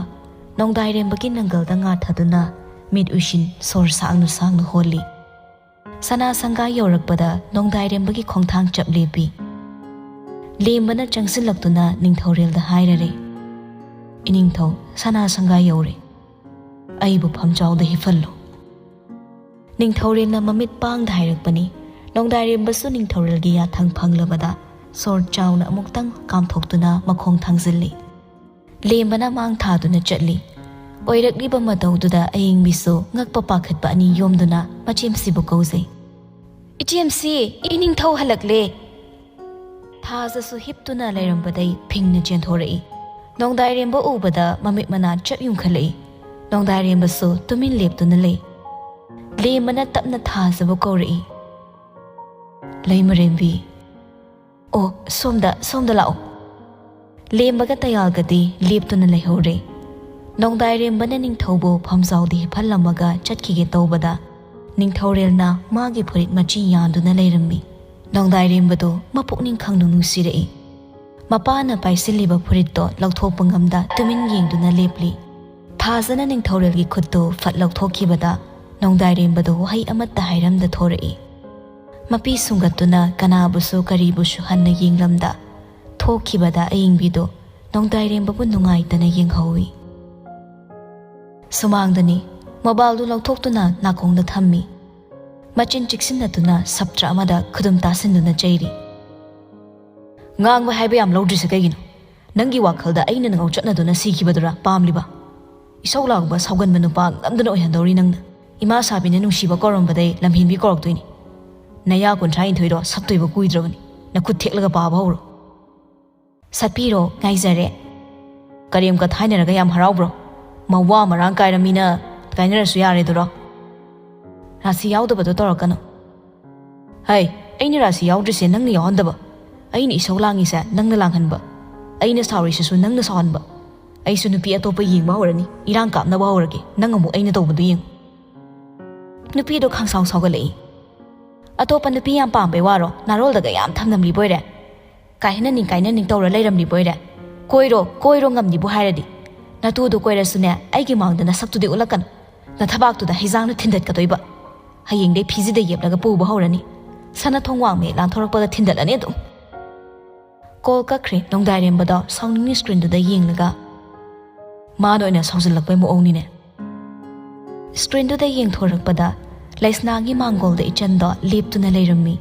ꯅꯣꯡꯗꯥꯏꯔꯦꯝꯕꯒꯤ ꯅꯪꯒꯜꯗ ꯉꯥꯊꯗꯨꯅ ꯃꯤꯠ ꯎꯏꯁꯤꯟ ꯁꯣꯔ ꯁꯥꯡꯅ ꯁꯥꯡꯅ ꯍꯣꯜꯂꯤ꯫ ꯁꯅꯥ ꯁꯪꯒꯥꯏ ꯌꯧꯔꯛꯄꯗ ꯅꯣꯡꯗꯥꯏꯔꯦꯝꯕꯒꯤ ꯈꯣꯡꯊꯥꯡ ꯆꯞ ꯂꯦꯞꯄꯤ꯫ ꯂꯦꯝꯕꯅ ꯆꯪꯁꯤꯜꯂꯛꯇꯨꯅ ꯅꯤꯡꯊꯧꯔꯦꯜꯗ ꯍꯥꯏꯔꯔꯦ, "ꯏꯅꯤꯡꯊꯧ, ꯁꯅꯥ ꯁꯪꯒꯥꯏ ꯌꯧꯔꯦ꯫ ꯑꯩꯕꯨ ꯐꯝꯖꯥꯎꯗ ꯍꯤꯞꯍꯜꯂꯨ꯫" ꯅꯤꯡꯊꯧꯔꯦꯜꯅ ꯃꯃꯤꯠ ꯄꯥꯡꯗ ꯍꯥꯏꯔꯛꯄꯅꯤ꯫ ꯅꯣꯡꯗꯥꯏꯔꯦꯝꯕꯁꯨ ꯅꯤꯡꯊꯧꯔꯦꯜꯒꯤ ꯌꯥꯊꯪ ꯐꯪꯂꯕꯗ ꯁꯣꯔ ꯆꯥꯎꯅ ꯑꯃꯨꯛꯇꯪ ꯀꯥꯝꯊꯣꯛꯇꯨꯅ ꯃꯈꯣꯡ ꯊꯥꯡꯖꯤꯜꯂꯤ꯫ ꯂꯦꯝꯕꯅ ꯃꯥꯡ ꯊꯥꯗꯨꯅ ꯆꯠꯂꯤ꯫ ꯑꯣꯏꯔꯛꯂꯤꯕ ꯃꯇꯧꯗꯨꯗ ꯑꯌꯤꯡꯕꯤꯁꯨ ꯉꯛꯄ ꯄꯥꯈꯠꯄ ꯑꯅꯤ ꯌꯣꯝꯗꯨꯅ ꯃꯆꯦꯝꯁꯤꯕꯨ ꯀꯧꯖꯩ꯫ "ꯏꯆꯦꯝꯁꯤ, ꯏꯅꯤꯡꯊꯧ ꯍꯜꯂꯛꯂꯦ!" ꯊꯥꯖꯁꯨ ꯍꯤꯞꯇꯨꯅ ꯂꯩꯔꯝꯕꯗꯩ ꯐꯤꯡꯅ ꯆꯦꯟꯊꯣꯔꯛꯏ꯫ ꯅꯣꯡꯗꯥꯏꯔꯦꯝꯕ ꯎꯕꯗ ꯃꯃꯤꯠ ꯃꯅꯥ ꯆꯞ ꯌꯨꯡꯈꯠꯂꯛꯏ꯫ ꯅꯣꯡꯗꯥꯏꯔꯦꯝꯕꯁꯨ ꯇꯨꯃꯤꯟ ꯂꯦꯞꯇꯨꯅ ꯂꯩ꯫ ꯂꯦꯝꯕꯅ ꯇꯞꯅ ꯊꯥꯖꯕ ꯀꯧꯔꯛꯏ꯫ "ꯂꯩꯃꯔꯦꯝꯕꯤ, ꯑꯣ, ꯁꯣꯝꯗ, ꯁꯣꯝꯗ ꯂꯥꯛꯑꯣ꯫" ꯂꯦꯝꯕꯒ ꯇꯌꯥꯜꯒꯗꯤ ꯂꯦꯞꯇꯨꯅ ꯂꯩꯍꯧꯔꯦ꯫ ꯅꯣꯡꯗꯥꯏꯔꯦꯝꯕꯅ ꯅꯤꯡꯊꯧꯕꯨ ꯐꯝꯖꯥꯎꯗ ꯍꯤꯞꯍꯜꯂꯝꯃꯒ ꯆꯠꯈꯤꯒꯦ ꯇꯧꯕꯗ, ꯅꯤꯡꯊꯧꯔꯦꯜꯅ ꯃꯥꯒꯤ ꯐꯨꯔꯤꯠ ꯃꯆꯤ ꯌꯥꯟꯗꯨꯅ ꯂꯩꯔꯝꯃꯤ꯫ ꯅꯣꯡꯗꯥꯏꯔꯦꯝꯕꯗꯨ ꯃꯄꯨꯛꯅꯤꯡ ꯈꯪꯅ ꯅꯨꯡꯁꯤꯔꯛꯏ꯫ ꯃꯄꯥꯅ ꯄꯥꯏꯁꯤꯜꯂꯤꯕ ꯐꯨꯔꯤꯠꯇꯣ ꯂꯧꯊꯣꯛꯄ ꯉꯝꯗ ꯇꯨꯃꯤꯟ ꯌꯦꯡꯗꯨꯅ ꯂꯦꯞꯂꯤ꯫ ꯊꯥꯖꯅ ꯅꯤꯡꯊꯧꯔꯦꯜꯒꯤ ꯈꯨꯠꯇꯨ ꯐꯠ ꯂꯧꯊꯣꯛꯈꯤꯕꯗ, ꯅꯣꯡꯗꯥꯏꯔꯦꯝꯕꯗꯨ ꯋꯥꯍꯩ ꯑꯃꯠꯇ ꯍꯥꯏꯔꯝꯗ ꯊꯣꯔꯛꯏ꯫ ꯃꯄꯤ ꯁꯨꯡꯒꯠꯇꯨꯅ ꯀꯅꯥꯕꯨꯁꯨ ꯀꯔꯤꯕꯨꯁꯨ ꯍꯟꯅ ꯌꯦꯡꯂꯝꯗ, ꯊꯣꯛꯈꯤꯕꯗ ꯑꯏꯪꯕꯤꯗꯨ ꯅꯣꯡꯗꯥꯏꯔꯦꯝꯕꯕꯨ ꯅꯨꯡꯉꯥꯏꯇꯅ ꯌꯦꯡꯍꯧꯏ꯫ ꯁꯨꯃꯥꯡꯗꯅꯤ꯫ ꯃꯣꯕꯥꯏꯜꯗꯨ ꯂꯧꯊꯣꯛꯇꯨꯅ ꯅꯥꯀꯣꯡꯗ ꯊꯝꯃꯤ꯫ ꯃꯆꯤꯟ ꯆꯤꯛꯁꯤꯟꯅꯗꯨꯅ ꯁꯞꯇ꯭ꯔ ꯑꯃꯗ ꯈꯨꯗꯨꯝ ꯇꯥꯁꯤꯟꯗꯨꯅ ꯆꯩꯔꯤ꯫ "ꯉꯥꯡꯕ ꯍꯥꯏꯕ ꯌꯥꯝ ꯂꯧꯗ꯭ꯔꯤꯁꯦ ꯀꯩꯒꯤꯅꯣ? ꯅꯪꯒꯤ ꯋꯥꯈꯜꯗ ꯑꯩꯅ ꯉꯥꯎꯆꯠꯅꯗꯨꯅ ꯁꯤꯈꯤꯕꯗꯨꯔꯥ ꯄꯥꯝꯂꯤꯕ? ꯏꯁꯧ ꯂꯥꯡꯕ, ꯁꯥꯎꯒꯟꯕ ꯅꯨꯄꯥ ꯉꯝꯗꯅ ꯑꯣꯏꯍꯟꯗꯧꯔꯤ ꯅꯪꯅ꯫ ꯏꯃꯥ ꯁꯥꯕꯤꯅ ꯅꯨꯡꯁꯤꯕ ꯀꯧꯔꯝꯕꯗꯩ ꯂꯝꯍꯦꯟꯕꯤ ꯀꯧꯔꯛꯇꯣꯏꯅꯤ꯫ ꯅꯌꯥ ꯀꯨꯟꯊ꯭ꯔꯥ ꯅꯤꯊꯣꯏꯗꯣ ꯁꯠꯇꯣꯏꯕ ꯀꯨꯏꯗ꯭ꯔꯕꯅꯤ꯫ ꯅꯈꯨꯠ ꯊꯦꯛꯂꯒ ꯄꯥꯕ ꯍꯧꯔꯣ꯫" "ꯁꯠꯄꯤꯔꯣ, ꯉꯥꯏꯖꯔꯦ꯫" "ꯀꯔꯦꯝꯀ ꯊꯥꯏꯅꯔꯒ ꯌꯥꯝ ꯍꯔꯥꯎꯕ꯭ꯔꯣ? ꯃꯋꯥ ꯃꯔꯥꯡ ꯀꯥꯏꯔ ꯃꯤꯅ ꯀꯥꯏꯅꯔꯁꯨ ꯌꯥꯔꯦꯗꯨꯔꯣ? ꯔꯥꯁꯤ ꯌꯥꯎꯗꯕꯗꯣ ꯇꯧꯔꯛꯀꯅꯨ꯫" "ꯍꯩ, ꯑꯩꯅ ꯔꯥꯁꯤ ꯌꯥꯎꯗ꯭ꯔꯤꯁꯦ ꯅꯪꯅ ꯌꯥꯎꯍꯟꯗꯕ꯫ ꯑꯩꯅ ꯏꯁꯧ ꯂꯥꯡꯉꯤꯁꯦ ꯅꯪꯅ ꯂꯥꯡꯍꯟꯕ꯫ ꯑꯩꯅ ꯁꯥꯎꯔꯤꯁꯤꯁꯨ ꯅꯪꯅ ꯁꯥꯎꯍꯟꯕ꯫ ꯑꯩꯁꯨ ꯅꯨꯄꯤ ꯑꯇꯣꯞꯄ ꯌꯦꯡꯕ ꯍꯧꯔꯅꯤ, ꯏꯔꯥꯡ ꯀꯥꯞꯅꯕ ꯍꯧꯔꯒꯦ, ꯅꯪ ꯑꯃꯨꯛ ꯑꯩꯅ ꯇꯧꯕꯗꯨ ꯌꯦꯡꯉꯨ꯫" ꯅꯨꯄꯤꯗꯣ ꯈꯪꯁꯥꯎ ꯁꯥꯎꯒꯠꯂꯛꯏ꯫ "ꯑꯇꯣꯞꯄ ꯅꯨꯄꯤ ꯌꯥꯝ ꯄꯥꯝꯕꯩ ꯋꯥꯔꯣ? ꯅꯥꯔꯣꯜꯗꯒ ꯌꯥꯝ ꯊꯝꯂꯝꯂꯤꯕꯣꯏꯔꯦ? ꯀꯥꯏꯍꯟꯅꯅꯤꯡ ꯀꯥꯏꯅꯅꯤꯡ ꯇꯧꯔ ꯂꯩꯔꯝꯂꯤꯕꯣꯏꯔꯦ? ꯀꯣꯏꯔꯣ, ꯀꯣꯏꯔꯣ ꯉꯝꯅꯤꯕꯨ ꯍꯥꯏꯔꯗꯤ꯫ ꯅꯇꯨꯗꯣ ꯀꯣꯏꯔꯁꯨꯅꯦ, ꯑꯩꯒꯤ ꯃꯥꯡꯗ ꯅꯁꯛꯇꯨꯗꯤ ꯎꯠꯂꯛꯀꯅꯨ꯫ ꯅꯊꯕꯥꯛꯇꯨꯗ ꯍꯩꯖꯥꯡꯅ ꯊꯤꯟꯗꯠꯀꯗꯣꯏꯕ꯫ ꯍꯌꯦꯡꯗꯩ ꯐꯤꯖꯤꯗ ꯌꯦꯞꯂꯒ ꯄꯨꯕ ꯍꯧꯔꯅꯤ꯫ ꯁꯅꯥ ꯊꯣꯡ ꯋꯥꯡꯃ ꯍꯦꯛ ꯂꯥꯟꯊꯣꯔꯛꯄꯒ ꯊꯤꯟꯗꯠꯂꯅꯤ ꯑꯗꯨꯝ꯫" ꯀꯣꯜ ꯀꯛꯈ꯭ꯔꯦ꯫ ꯅꯣꯡꯗꯥꯏꯔꯦꯝꯕꯗꯣ ꯁꯥꯎꯅꯤꯡꯅ ꯁ꯭ꯀ꯭ꯔꯤꯟꯗꯨꯗ ꯌꯦꯡꯂꯒ, "ꯃꯥꯅ ꯑꯣꯏꯅ ꯁꯥꯎꯖꯤꯜꯂꯛꯄꯩ ꯃꯑꯣꯡꯅꯤꯅꯦ꯫" ꯁ꯭ꯀ꯭ꯔꯤꯟꯗꯨꯗ ꯌꯦꯡꯊꯣꯔꯛꯄꯗ ꯂꯩꯁꯅꯥꯒꯤ ꯃꯥꯡꯒꯣꯜꯗ ꯏꯆꯟꯗꯣ ꯂꯦꯞꯇꯨꯅ ꯂꯩꯔꯝꯃꯤ꯫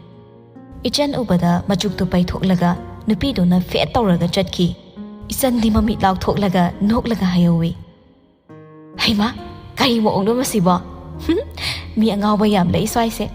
ꯏꯆꯟ ꯎꯕꯗ ꯃꯆꯨꯛꯇꯨ ꯄꯩꯊꯣꯛꯂꯒ ꯅꯨꯄꯤꯗꯨꯅ ꯐꯦꯠ ꯇꯧꯔꯒ ꯆꯠꯈꯤ꯫ ꯏꯆꯟꯗꯤ ꯃꯃꯤꯠ ꯂꯥꯎꯊꯣꯛꯂꯒ ꯅꯣꯛꯂꯒ ꯍꯥꯏꯍꯧꯋꯤ, "ꯍꯩꯃꯥ, ꯀꯔꯤ ꯃꯑꯣꯡꯅꯣ ꯃꯁꯤꯕꯣ? ꯍꯨꯝ, ꯃꯤ ꯑꯉꯥꯎꯕ ꯌꯥꯝ ꯂꯩ ꯁ꯭ꯋꯥꯏꯁꯦ꯫